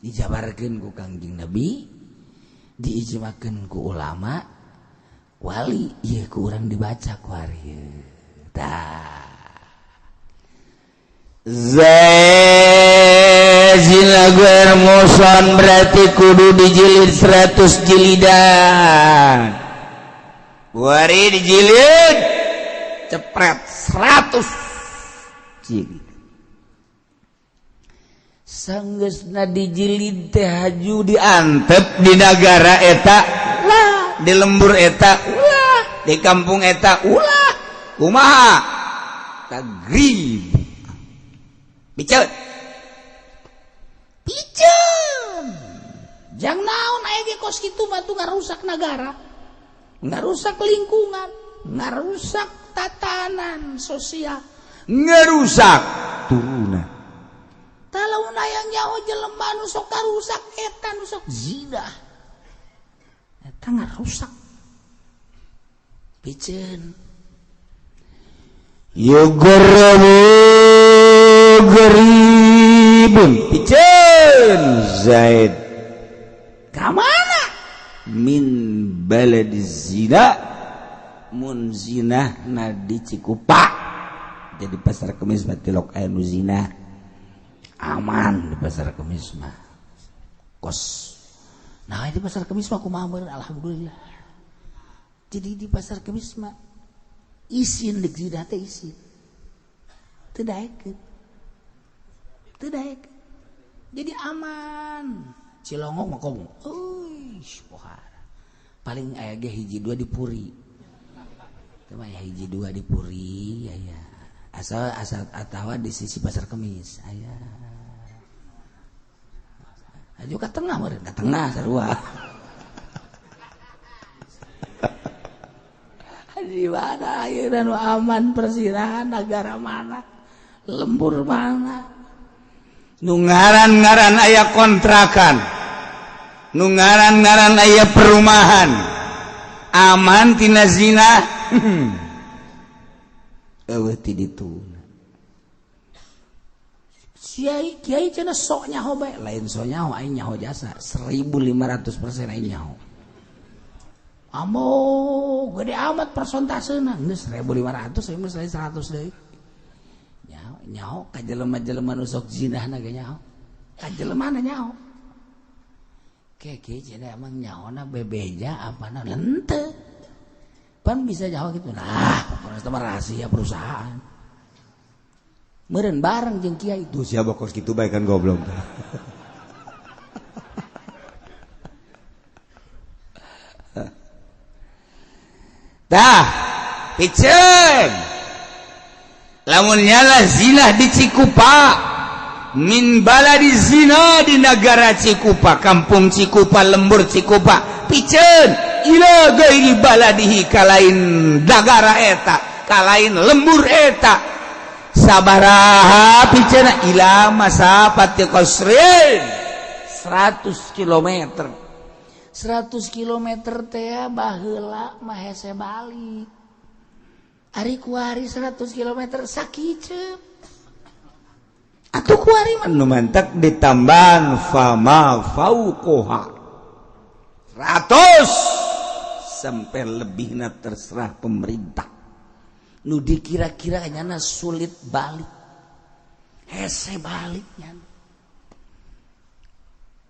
Dijabarkeun ku Kangjeng Nabi, diijmakeun ku ulama, wali ieu ku urang dibaca ku ari. Tah. Zina guer muson berarti kudu dijilid 100 jilidan. Wari dijilid cepret 100 jilid. Sanggeusna dijilid teh haju diantep di nagara eta lah, di lembur eta ulah, di kampung eta ulah. Kumaha? Tagrib. Piceun. Piceun. Jang naon aya ge kos kitu mah tuh ngarusak nagara. Ngarusak lingkungan, ngarusak tatanan sosial, ngarusak turunan. Kalau yang nyaho jelema nu sok karusak eta nu sok zina. Eta ngarusak. Piceun. Yugorrabu garibun. Piceun Zaid. Ka mana? Min balad zina mun zina na di Cikupa. Jadi pasar Kemis mah tilok aya nu zina. Aman di pasar Kemis mah. Kos. Nah di pasar Kemis mah kumaha meureun alhamdulillah. Jadi di pasar Kemis mah isin deuk zina teh isin. Teu daekeun. Teu daekeun. Jadi aman. Cilongok mah komo. Euy, pohara. Paling aya ge hiji dua di Puri. Teu mah aya hiji dua di Puri aya. Asal asal atawa di sisi pasar Kemis aya. Aju ka tengah meureun, ka tengah sarua. Di mana ayeuna nu aman persirahan negara mana? Lembur mana? Nu ngaran-ngaran aya kontrakan. Nu ngaran-ngaran aya perumahan. Aman tina zina. Eueuh ti ditu. Kiai kiai cenah sok nyaho bae, lain sok nyaho aing nyaho jasa 1500% aing nyaho. Amo gede amat persentasena geus 1500 aing geus lain 100 deui. Nyaho nyaho ka jelema-jelema nu sok zinahna ge nyaho. Ka jelemana nyaho. Ke kiai cenah emang nyahona bebeja apana henteu. Pan bisa nyaho gitu. Nah, pokoknya mah rahasia perusahaan. Meureun bareng jeung kiai itu siapa kos kitu bae kan goblok. Tah, piceun lamun nyala zina di Cikupa min baladi zina di negara Cikupa, kampung Cikupa, lembur Cikupa, piceun ila gairi baladihi kalain nagara eta, kalain lembur eta, sabaraha piceunna ila masafati qasrin 100 km. 100 km teh baheula mah hese balik. Ari kuari 100 km sakiceup. Atuh kuari mah nu mantak ditambahan fama fauqoha 100 sampai lebihna terserah pemerintah. Nu dikira-kira nyana sulit balik. Hese balik nyana.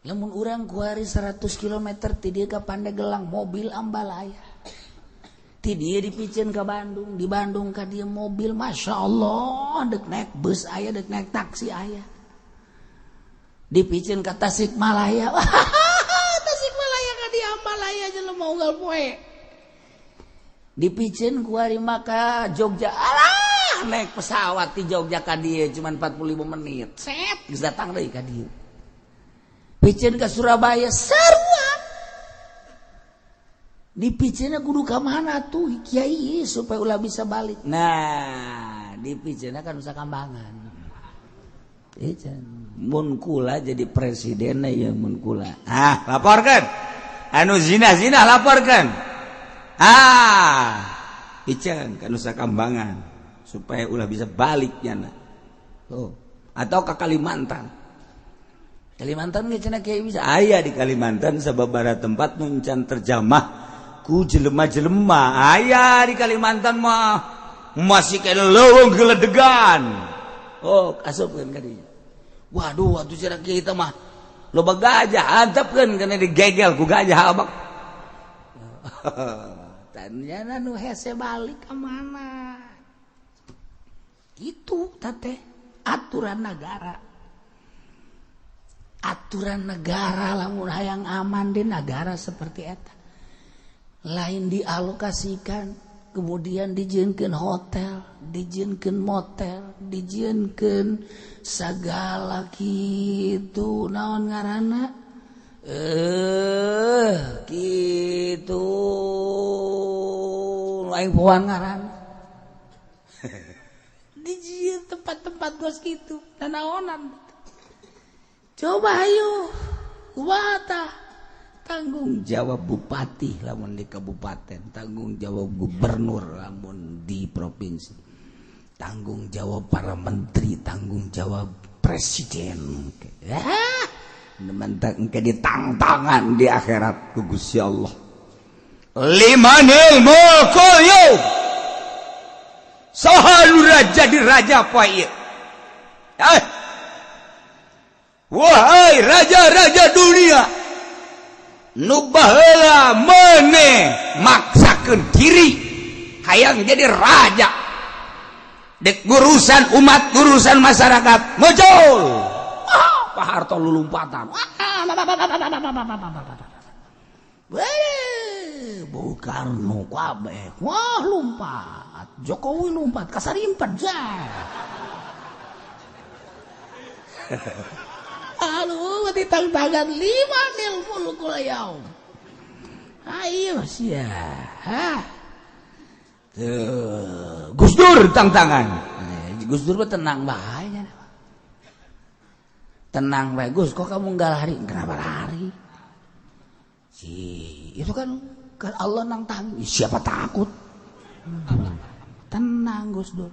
Lamun urang kuari 100 km ti dieu ka Pandeglang mobil ambalaya. Ti dieu dipiceun ka Bandung, di Bandung ka dieu mobil, Masya Allah, dek naik bus aya, dek naik taksi aya. Dipiceun ka Tasikmalaya. Tasikmalaya ka dieu ambalaya jelema unggal poe. Dipiceun kuari mah ka Jogja. Alah, naik pesawat di Jogja ka dieu cuma 45 menit. Set, geus datang deui ka dieu. Piceun ka Surabaya sarua. Dipiceunna kudu ka mana tuh kiai supaya ulah bisa balik. Nah, dipiceunna kan Nusa Kambangan. Mun kula jadi presiden ya mun kula. Ah, laporkan. Anu zina-zina laporkan. Ah, piceun ka Nusa Kambangan supaya ulah bisa balik nyana. Tuh, atau ke Kalimantan. Kalimantan ge cenah kiai bisa aya di Kalimantan sababaraha tempat nu encan terjamah ku jelema-jelema aya di Kalimantan mah masih kena leuweung geledegan. Oh, asupkeun ka dinya. Waduh, atuh cenah kiai teh mah loba gajah, antepkeun kana digegel ku gajah abak. Tanyana nu hese balik ka mana? Itu teh aturan negara. Aturan negara lamun hayang aman di negara seperti eta. Lain dialokasikan, kemudian dijieunkeun hotel, dijieunkeun motel, dijieunkeun sagala kitu naon ngaranna? Kitu lain poan ngaranna. Dijieun tempat-tempat gos kitu, nanaonan. Coba ayo, kumaha tanggung jawab bupati lamun di kabupaten, tanggung jawab gubernur lamun di provinsi, tanggung jawab para menteri, tanggung jawab presiden. Ah, mentak engke ditangtangan di akhirat ku Gusti Allah. Limanil mulkul yaum. Saha nu raja di raja poe ieu? Wahai raja-raja dunia, nu baheula maneh maksakeun diri hayang jadi raja dek urusan umat, urusan masyarakat muncul. Ah, Pak Harto lulumpatan. Weh, Bung Karno kabeh. Wah, lompat. Jokowi lompat, kasarimpat jah. Aduh, ditangtangan limanil mulkul yaum. Ayo sia. Hah. Tuh, Gus Dur tangtangan. Gus Dur mah tenang bae nya. Tenang bae Gus, kok kamu enggak lari? Kenapa lari? Si, itu kan kan Allah nangtang. Siapa takut? Tenang Gus Dur.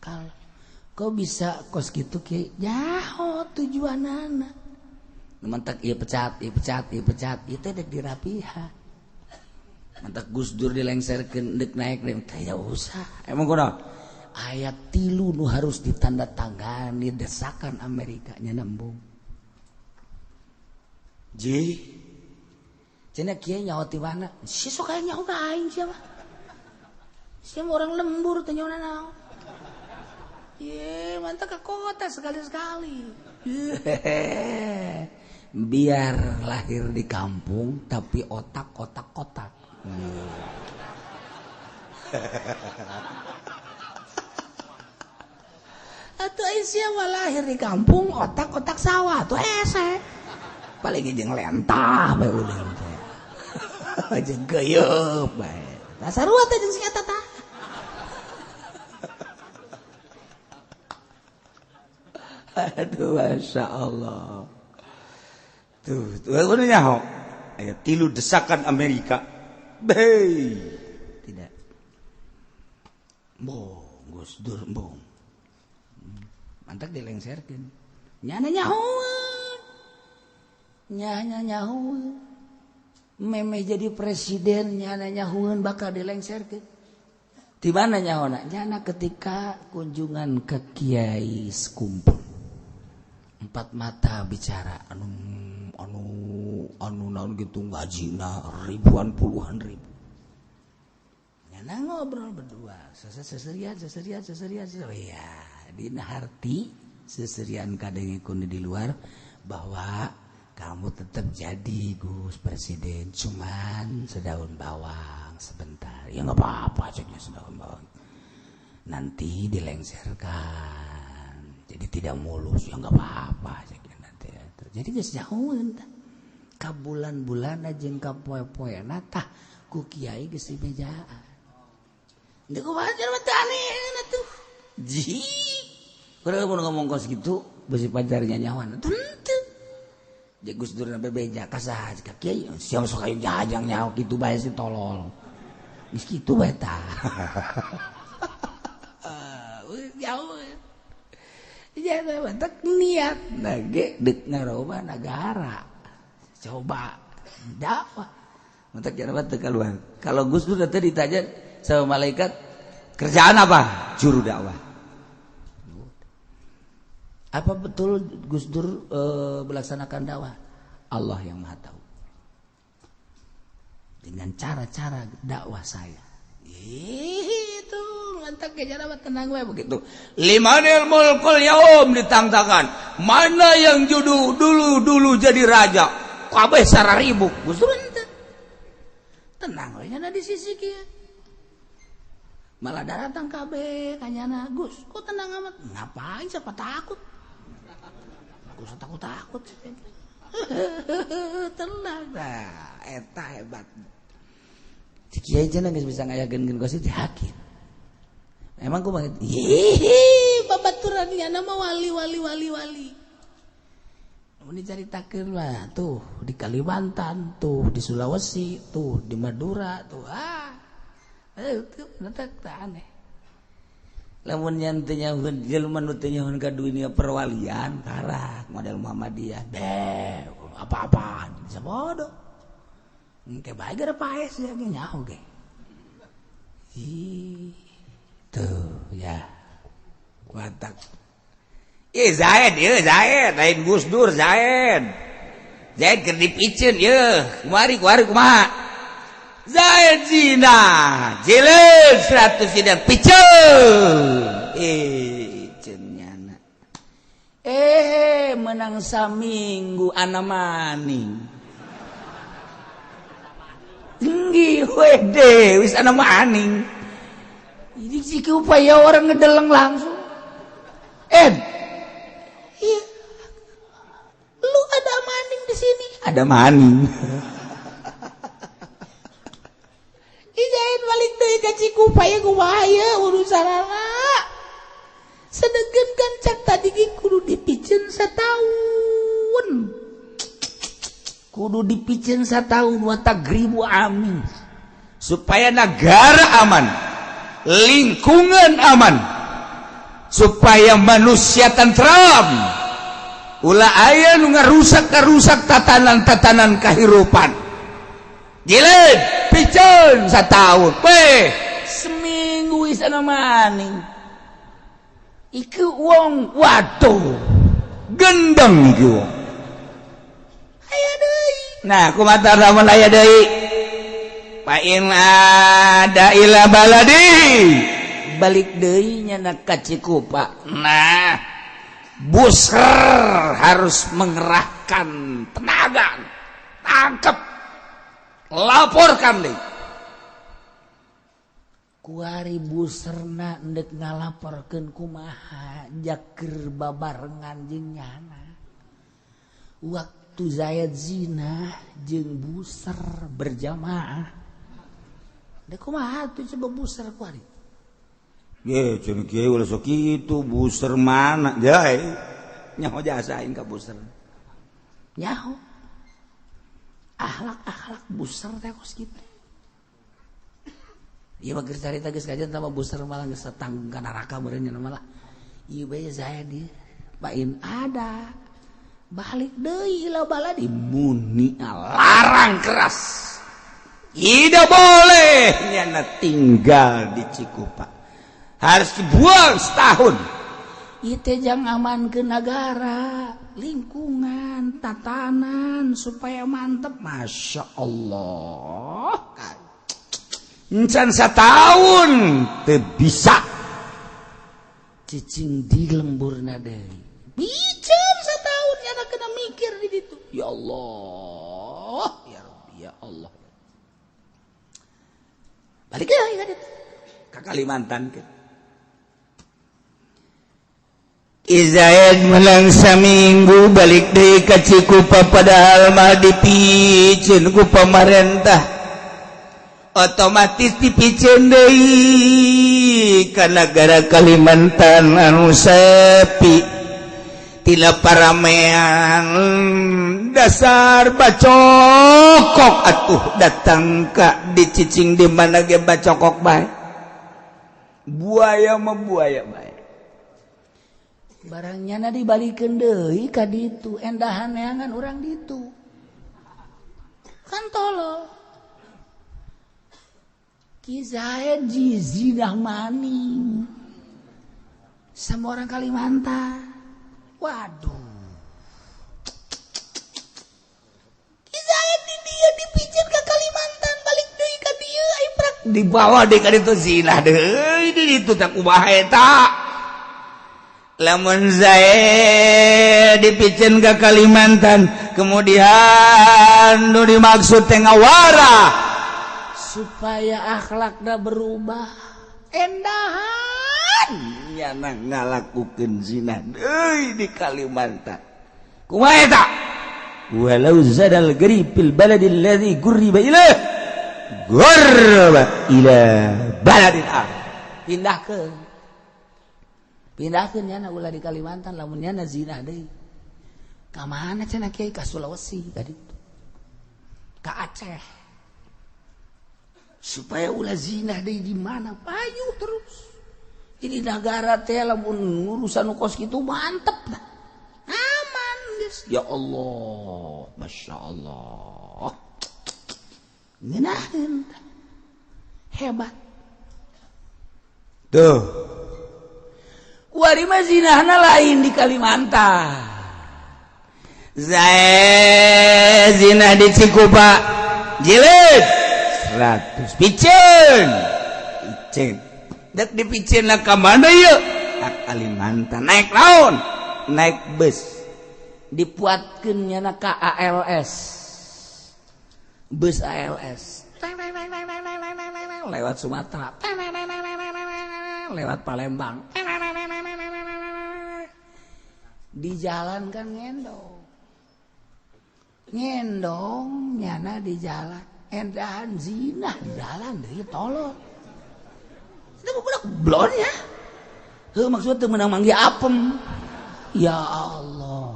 Kalau kok bisa kos gitu ki jaho tujuan anak mentak ieu pecat, ieu pecat, ieu pecat, ieu teh dek dirapihan. Mentak Gus Dur dilengserkeun dek naik dek teh ya usah. Emang kunaon? Ayat 3 nu harus ditandatangani desakan Amerika nya nembung. Ji. Cenah kieu nyaho ti mana? Si sok aya nyaho ka aing sia mah. Sia orang lembur teh nyaho naon. Ye, mantap ke kota sekali-sekali. Biar lahir di kampung tapi otak-otak kotak. Atuh sia mah lahir di kampung otak-otak sawah tuh hese. Paling jeung lentah bae ulin teh. Jeung geuyeub bae. Tah sarua teh jeung si eta tah. Aduh, Masya Allah. Tuh, tuh kudu nyaho. Aya tilu desakan Amerika. Bei. Tidak. Bong, Gus Dur bong. Mantak dilengserkeun. Nyana nyahoeun. Nyana nyahoeun. Meme jadi presiden nyana nyahoeun bakal dilengserkeun. Di mana nyahona? Nyana ketika kunjungan ke Kiai Sekumpul. Empat mata bicara anu anu anu naon gitu ngajina ribuan puluhan ribu. Nyana ngobrol berdua, seserian seserian seserian ya, dina harti seserian kadenge kuno di luar bahwa kamu tetap jadi Gus Presiden, cuman sedaun bawang sebentar. Ya nggak apa-apa ceknya sedaun bawang. Nanti dilengserkan. Jadi tidak mulus, ya nggak apa-apa ceknya nanti. Jadi geus jauheun tah. Ka bulan-bulan jeung ka poe-poena tah ku kiai geus dibejaan. Teu kumaha mah teu aneh atuh. Ji. Urang mun ngomong kos kitu beusi pacarnya nyawan. Teu. Gus Dur sampai beja kasah ka kiai siapa sok ayo jajang nyaho kitu bae si tolol. Geus kitu bae tah. Jauh. Ya mantak niat nage deuk ngarobah nagara. Coba dakwah. Mantak jarak teu kaluar. Kalau Gus Dur teh ditanya sama malaikat, kerjaan apa? Juru dakwah. Apa betul Gus Dur melaksanakan dakwah? Allah yang Maha tahu. Dengan cara-cara dakwah saya. Itu mantap ke cara tenang we begitu. Limanil mulkul yaum ditangtakan. Mana yang judu dulu jadi raja? Kabeh sararibuk. Gus Dur henteu. Tenang we nya di sisi kieu. Malah datang kabeh kanyana Gus, kok tenang amat? Ngapain siapa takut? Gus takut-takut. Tenang nah, eta hebat. Kiai cenah geus bisa ngayakeun kos itu yakin. Emang kumaha? Hihi, babaturan nyana mah wali wali wali wali. Mun dicaritakeun mah tuh di Kalimantan, tuh di Sulawesi, tuh di Madura, tuh ah. Itu teh aneh. Lamun nyan teu nyahoeun jelema nu teu nyahoeun ka dunia perwalian karak model Muhammadiyah be apa-apaan bisa bodoh. Engke bae gara paes ya ge nyaho ge. Ih, tuh ya. Watak. Ih Zaid, ieu Zaid, lain Gus Dur Zaid. Zaid keur dipiceun ieu, kumari kuari kumaha? Zaid zina, jilid 100 zina piceun. Piceun nyana. Menang saminggu ana maning. Tinggi wede wis ana maning. Ini sih upaya orang ngedeleng langsung. Iya. Lu ada maning di sini. Ada maning. Ijain balik deui ka Cikupa ya kumaha ieu urusanana. Sedengkeun kan cak tadi ge kudu dipiceun sataun. Kudu dipiceun sataun wa tagribu amin. Supaya negara aman, lingkungan aman, supaya manusia tentram. Ulah aya nu ngarusak-ngarusak tatanan-tatanan kahirupan. Jilid piceun sataun, weh seminggu wis ana maning. Iku wong waduh gendeng iki wong. Aya deui. Nah, kumaha lamun aya deui? Fa in ada ila baladi. Balik deui nya ka Cikupa. Nah, Busr harus mengerahkan tenaga. Tangkap. Laporkan deh. Kuari buserna endek ngalaporkeun kumaha jaker babarengan jeung nyana. Waktu Zaid zina jeung buser berjamaah. Dek kumaha tuh coba buser kuari. Ye cenah kieu ulah sok kitu buser mana jai. Nyaho jasa aing ka buser. Nyaho. Akhlak-akhlak buser teh kos kitu. Ieu mah geus carita geus kajian sama buser malah geus tanggung ka neraka meureun nya malah. Ieu bae Zaid ieu. Bain ada. Balik deui ila baladi muni larang keras. Tidak boleh nyana tinggal di Cikupa. Harus dibuang setahun. Ieu teh jang aman ke negara, lingkungan, tatanan supaya mantep. Masya Allah. Encan setahun teu bisa cicing di lemburna deui. Bican setahun nyana kena mikir di ditu. Ya Allah, ya Rabbi, ya Allah. Balik deui ka ditu. Ka Kalimantan ke. Izaid menang saminggu balik deui ka Cikupa padahal mah dipiceun ku pamarentah. Otomatis dipiceun deui ka nagara Kalimantan anu sepi tina paramean dasar bacokok atuh datang ka dicicing di mana ge bacokok bae buaya mah buaya bae barangnya na dibalikeun deui ka ditu endahan neangan urang ditu kan tolol Ki Zaid jizinah maning sama orang Kalimantan. Waduh. Ki Zaid di dia dipicen ke Kalimantan balik deui ka dieu ai prak dibawa deui ka ditu zinah deui di ditu teh kumaha eta. Lamun Zaid dipicen ke Kalimantan kemudian nu dimaksud teh ngawara supaya akhlakna berubah endahan nyana ngalakukeun zina deui di Kalimantan kumaha eta walau zadal gharib fil baladi alladzi gurriba ilaih gurriba ila baladin akhar pindahkeun pindahkeun nyana ulah di Kalimantan lamun nyana zina deui ka mana cenah kiai ka Sulawesi tadi ka Aceh supaya ulah zina deui di mana payu terus. Jadi negara teh lamun urusan kos kitu mantep dah. Aman geus. Ya Allah, Masya Allah. Ngeunaheun. Hebat. Tuh. Kuari mah zinahna lain di Kalimantan. Zae zina di Cikupa. Jilid 100 piceun. Piceun. Dek dipiceun lah ka mana ieu? Ka Kalimantan. Naik naon? Naik bus. Dipuatkeun nyana ka ALS. Bus ALS. Lewat Sumatera. Lewat Palembang. Di jalan kan ngendong. Ngendong nyana di jalan. Endahan zina di jalan deui tolol. Itu budak blon ya. Heuh maksud teu meunang manggih apem. Ya Allah.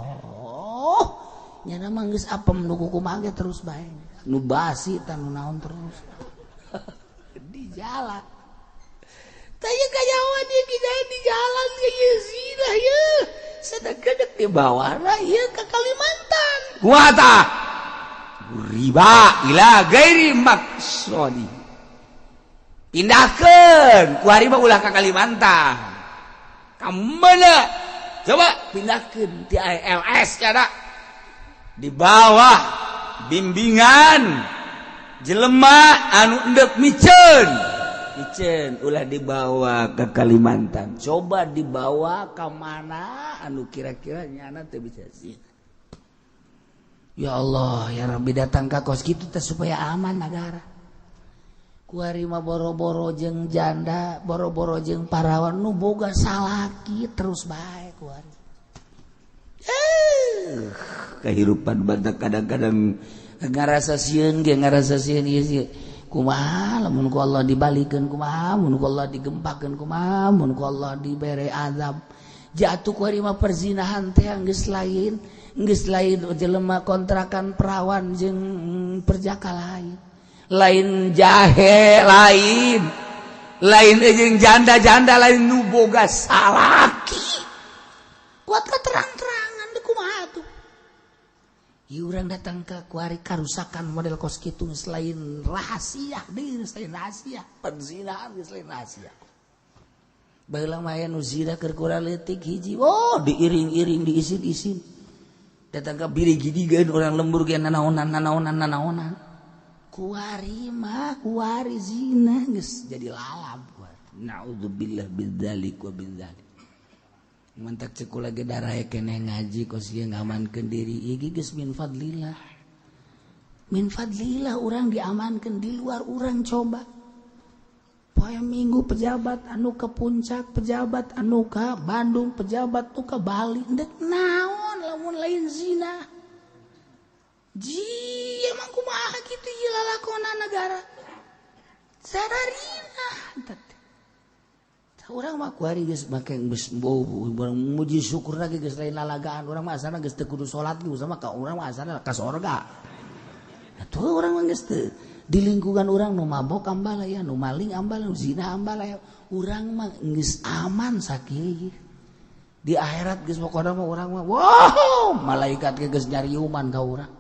Nyana mah geus apem nu kumaha ge terus bae. Nu basi tah nu naon terus. Di jalan. Tah ieu kayawan ieu kieu di jalan ieu zina ieu. Sedekah dek dibawa ieu ka Kalimantan. Kumaha tah? Riba ila gairi maksodi. Pindahkeun ku hari mah ulah ka Kalimantan. Ka mana? Coba pindahkeun ti ALS kana di bawah bimbingan jelema anu endek miceun. Miceun ulah dibawa ke Kalimantan. Coba dibawa ka mana anu kira-kira nyana teu bisa zina. Ya Allah, ya Rabbi datang ka kos kitu teh supaya aman negara. Kuari mah boro-boro jeung janda, boro-boro jeung parawan nu boga salaki terus bae kuari. Kehidupan badak kadang-kadang ngarasa sieun ge ngarasa sieun ieu sieun. Kumaha lamun ku Allah dibalikeun kumaha, mun ku Allah digempakeun kumaha, mun ku Allah dibere azab. Jatuh kuari mah perzinahan teh geus lain jelema kontrakan perawan jeung perjaka lain. Lain jahe lain lain jeung janda-janda lain nu boga salaki kuat ka terang-terangan di kumaha tuh. Ieu urang datang ka kuari karusakan model kos kitu selain rahasia deui, selain rahasia perzinahan geus lain rahasia. Baheula mah aya nu zina keur kurang leutik hiji, oh diiring-iring diisin-isin datang ka biri gidigeun urang lembur ge nanaonan nanaonan nanaonan. Kuari mah kuari zina geus jadi lalap. Naudzubillah bidzalik wa bidzalik. Mantak cek kula ge darahe keneh ngaji kos ieu ngamankeun diri ieu geus min fadlillah. Min fadlillah urang diamankeun di luar urang coba. Poe Minggu pejabat anu ke Puncak, pejabat anu ka Bandung, pejabat nu ka Bali, ndek naon lamun lain zina. Ji emang kumaha kitu ieu lalakona negara. Sararina teh. Urang mah kuari geus make geus bau muji syukur lagi geus lain lalagaan. Urang mah asana geus teu kudu salat ge sama ka urang mah asana ka sorga. Atuh urang mah geus teu di lingkungan urang nu mabok ambalaya, nu maling ambalaya, nu zina ambalaya. Urang mah geus aman sakieu. Di akhirat geus pokona mah urang mah wow, malaikat ge geus nyariuman ka urang.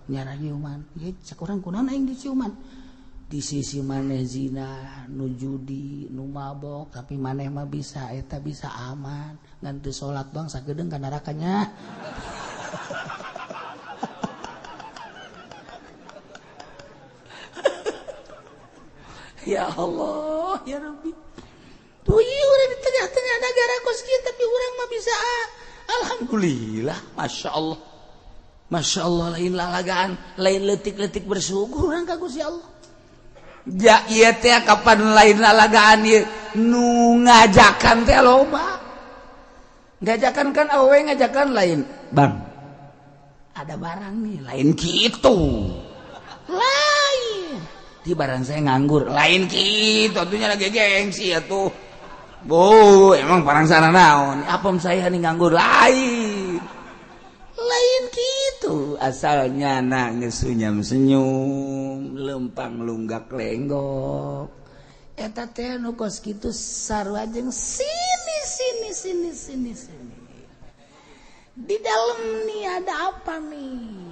Nyariuman. Ye cek urang kunaon aing diciuman. Di sisi maneh zina, nu judi, nu mabok, tapi maneh mah bisa eta bisa aman. Ngan teu salat doang sagedeung ka nerakanya. Ya Allah, ya Rabbi. Tuh ieu urang di tengah-tengah negara kos kieu tapi urang mah bisa alhamdulillah, Masya Allah. Masya Allah lain lalagaan, lain letik-letik bersyukur urang ka Gusti Allah. Ja ieu teh kapan lain lalagaan ieu nu ngajakan teh loba. Ngajakan kan awewe ngajakan lain, Bang. Ada barang nih, lain kitu. Lain. Di barang saya nganggur, lain kitu atunya lagi gengsi atuh. Bu, emang barang sana naon? Apem saya nih nganggur, lain. Lain gitu asalnya nangis senyum senyum lempang lunggak lenggok eta teh nu kos kitu sarua jeung sini sini sini sini sini di dalam nih ada apa nih.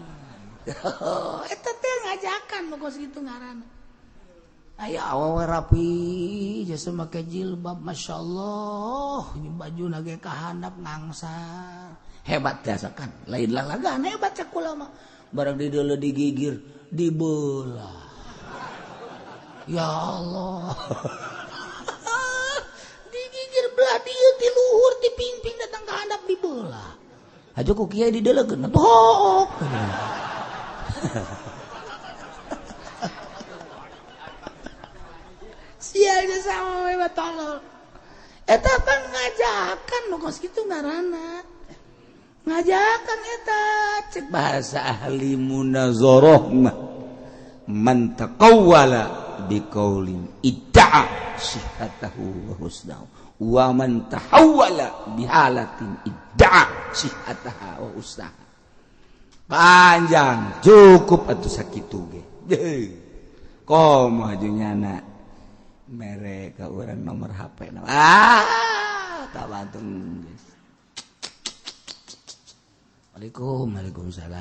Eta teh ngajakan nu kos kitu ngaranna aya awewe rapi jasa make jilbab masyaallah baju nage kahandap ngangsar hebat dasakan lain lalagaan hebat cek ulama barang di deuleu digigir dibelah ya Allah. Digigir belah dieu ti luhur ti pingping datang ka handap dibelah aja ku kiai dideulekeun atuh. Sia geus sama we tolol eta pan ngajakan nu kos kitu ngaranna ngajakan eta cek bahasa ahli munazarah mah man taqawwala biqaulin idda'a sihhatahu wa husnahu wa man tahawwala bihalatin idda'a sihhataha wa husnaha. Panjang cukup atuh sakitu ge. Komo aju nyana mere ka urang nomor HP na. Ah, tak bantung geus. Waalaikum, waalaikumsalam.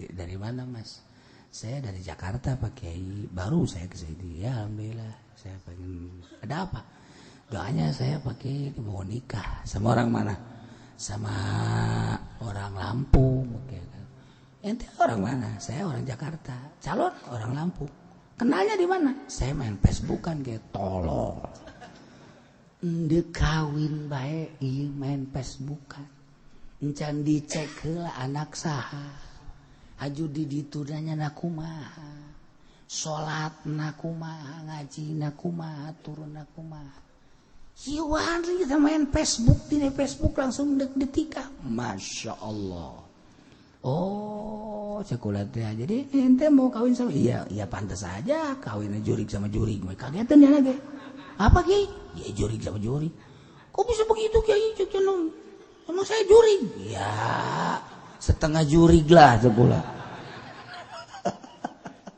Dari mana mas? Saya dari Jakarta Pak Kiai. Baru saya ke sini. Ya alhamdulillah. Saya pengen ada apa? Doanya saya Pak Kiai mau nikah sama orang mana? Sama orang Lampung. Ente orang mana? Saya orang Jakarta. Calon orang Lampung. Kenalnya di mana? Saya main Facebookan kayak tolol. Ndek kawin bae ieu main Facebookan. Encan dicek heula anak saha. Haju di ditu nanya na kumaha. Salat na kumaha, ngaji na kumaha, turun na kumaha. Siwan kita main Facebook, di Facebook langsung detik. Masya Allah. Oh, sekolah teh. Jadi ente mau kawin sama iya, iya pantas aja kawinnya jurig sama jurig. Kagetan ya lagi. Apa kiai? Ya jurig sama jurig. Kok bisa begitu kiai? Emang saya jurig? Ya, setengah jurig lah sekolah.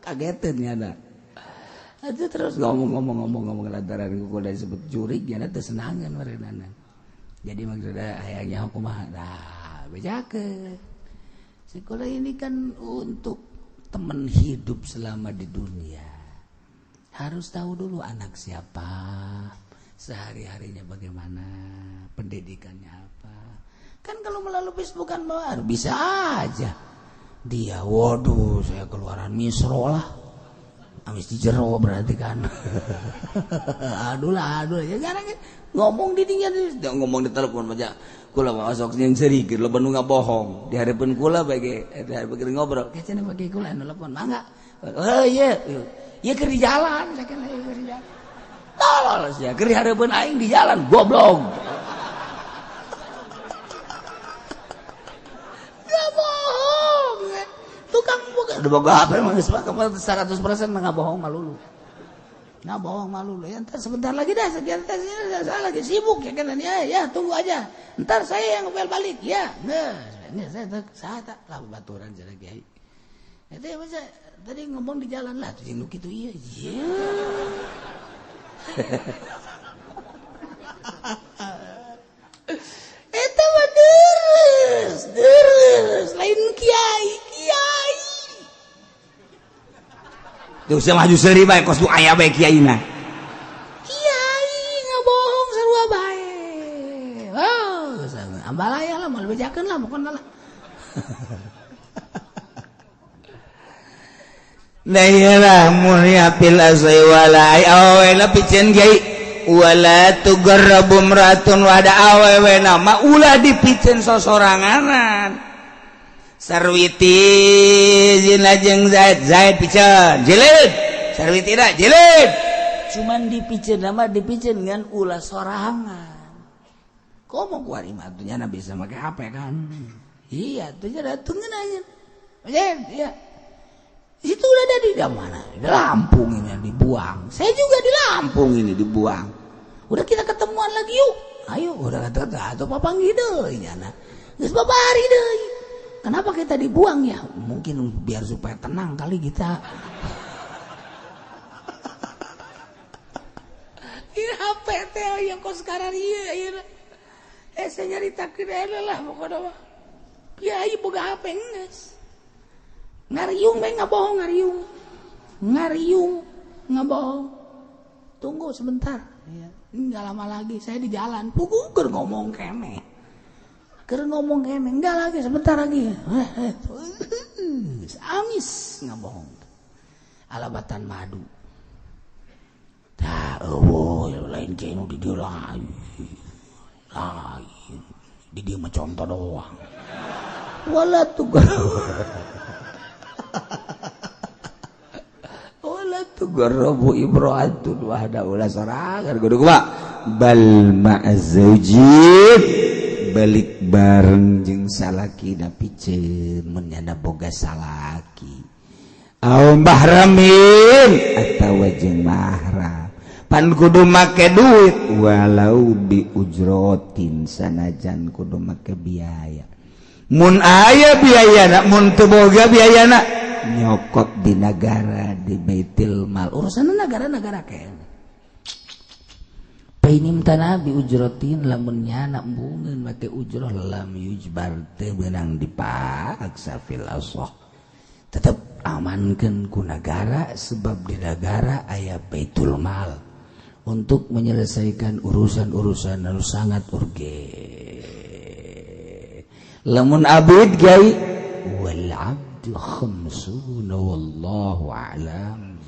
Kagetan ya ada. Itu terus ngomong-ngomong lantaran kuku udah disebut jurig ya teh senangan merenana. Jadi maksudnya hayangnya kumaha? Nah, bejakeun. Sekolah ini kan untuk teman hidup selama di dunia. Harus tahu dulu anak siapa, sehari-harinya bagaimana, pendidikannya apa. Kan kalau melalui Facebook kan baru bisa aja. Dia, waduh, saya keluaran misro lah. Amis di jero berarti kan. Aduh lah, aduh. Ya sekarang ngomong di dinya, ngomong di telepon aja. Kula mah sok jeung seuri keur loba nu ngabohong. Di hareupeun kula bage keur ngobrol. Kayak cenah bage kula nelpon, mangga. Oh iya, ieu keur di jalan, sakeun keur di jalan. Tolol sia, keur di hareupeun aing di jalan, goblok. Ngabohong. Tukang boga boga HP mah geus 100% mah ngabohong malulu. Nah bohong malu ya, ntar sebentar lagi dah, sekian saya lagi sibuk ya kan, ya, ya tunggu aja, ntar saya yang ngepel balik ya. Nah, ini saya tak lah baturan jalan kiai. Itu ya masa tadi ngomong di jalan lah, tuh jenguk itu iya, iya. Itu mah deres, lain kiai, kiai. Tuh saya maju seri bae kos du aya bae kiaina. Kiai ngabohong sarua bae. Oh, ambalaya lah moal bejakeun lah pokona lah. Nah iyalah mulia fil asai wala ai awe piceun kiai wala tugarrabu imra'atun wada awewe mah ulah dipiceun sosoranganan. Sarwiti zina jeung Zaid, Zaid piceun, jilid. Sarwiti da jilid. Cuman dipiceun nama dipiceun ngan ulah sorangan. Komo kuari mah atuh nya bisa make HP kan. Iya, atuh nya datengkeun aja. Iya. Itu udah ada di mana? Di Lampung ini dibuang. Saya juga di Lampung ini dibuang. Udah kita ketemuan lagi yuk. Ayo, udah kata atau papanggih deui nya. Geus babari deui. Kenapa kita dibuang ya? Mungkin biar supaya tenang kali kita. Ini HP teh yang kok sekarang iya iya. Saya nyaritakeun lah pokoknya mah. Kiai boga HP geus. Ngariung bae ngabohong ngariung. Ngariung ngabohong. Tunggu sebentar. Ya. Enggak lama lagi saya di jalan. Puguh keur ngomong keneh. Keur ngomong kene enggak lagi sebentar lagi. Amis ngabohong. Alabatan madu. Tah eueuh lain kieu nu di dieu lain. Lain. Di dieu mah contoh doang. Wala tugar. Wala tugarrabu imra'atun wahda ulah sorangan kudu kumaha? Bal ma'zaujin balik bareng jeung salaki da piceun mun nyana boga salaki au mahramin atawa jeung mahram pan kudu make duit walau bi ujrotin sanajan kudu make biaya mun aya biayana mun teu boga biayana nyokot di negara di baitul mal urusan negara-negara kene. Painim tanah bi ujrotin lamun nyana embungeun make ujroh lam yujbar teu meunang dipaksa fil asah. Tetep amankeun ku nagara sebab di nagara aya baitul mal untuk menyelesaikan urusan-urusan anu sangat urgen. Lamun abid kiai wal abdu khamsuna wallahu a'lam.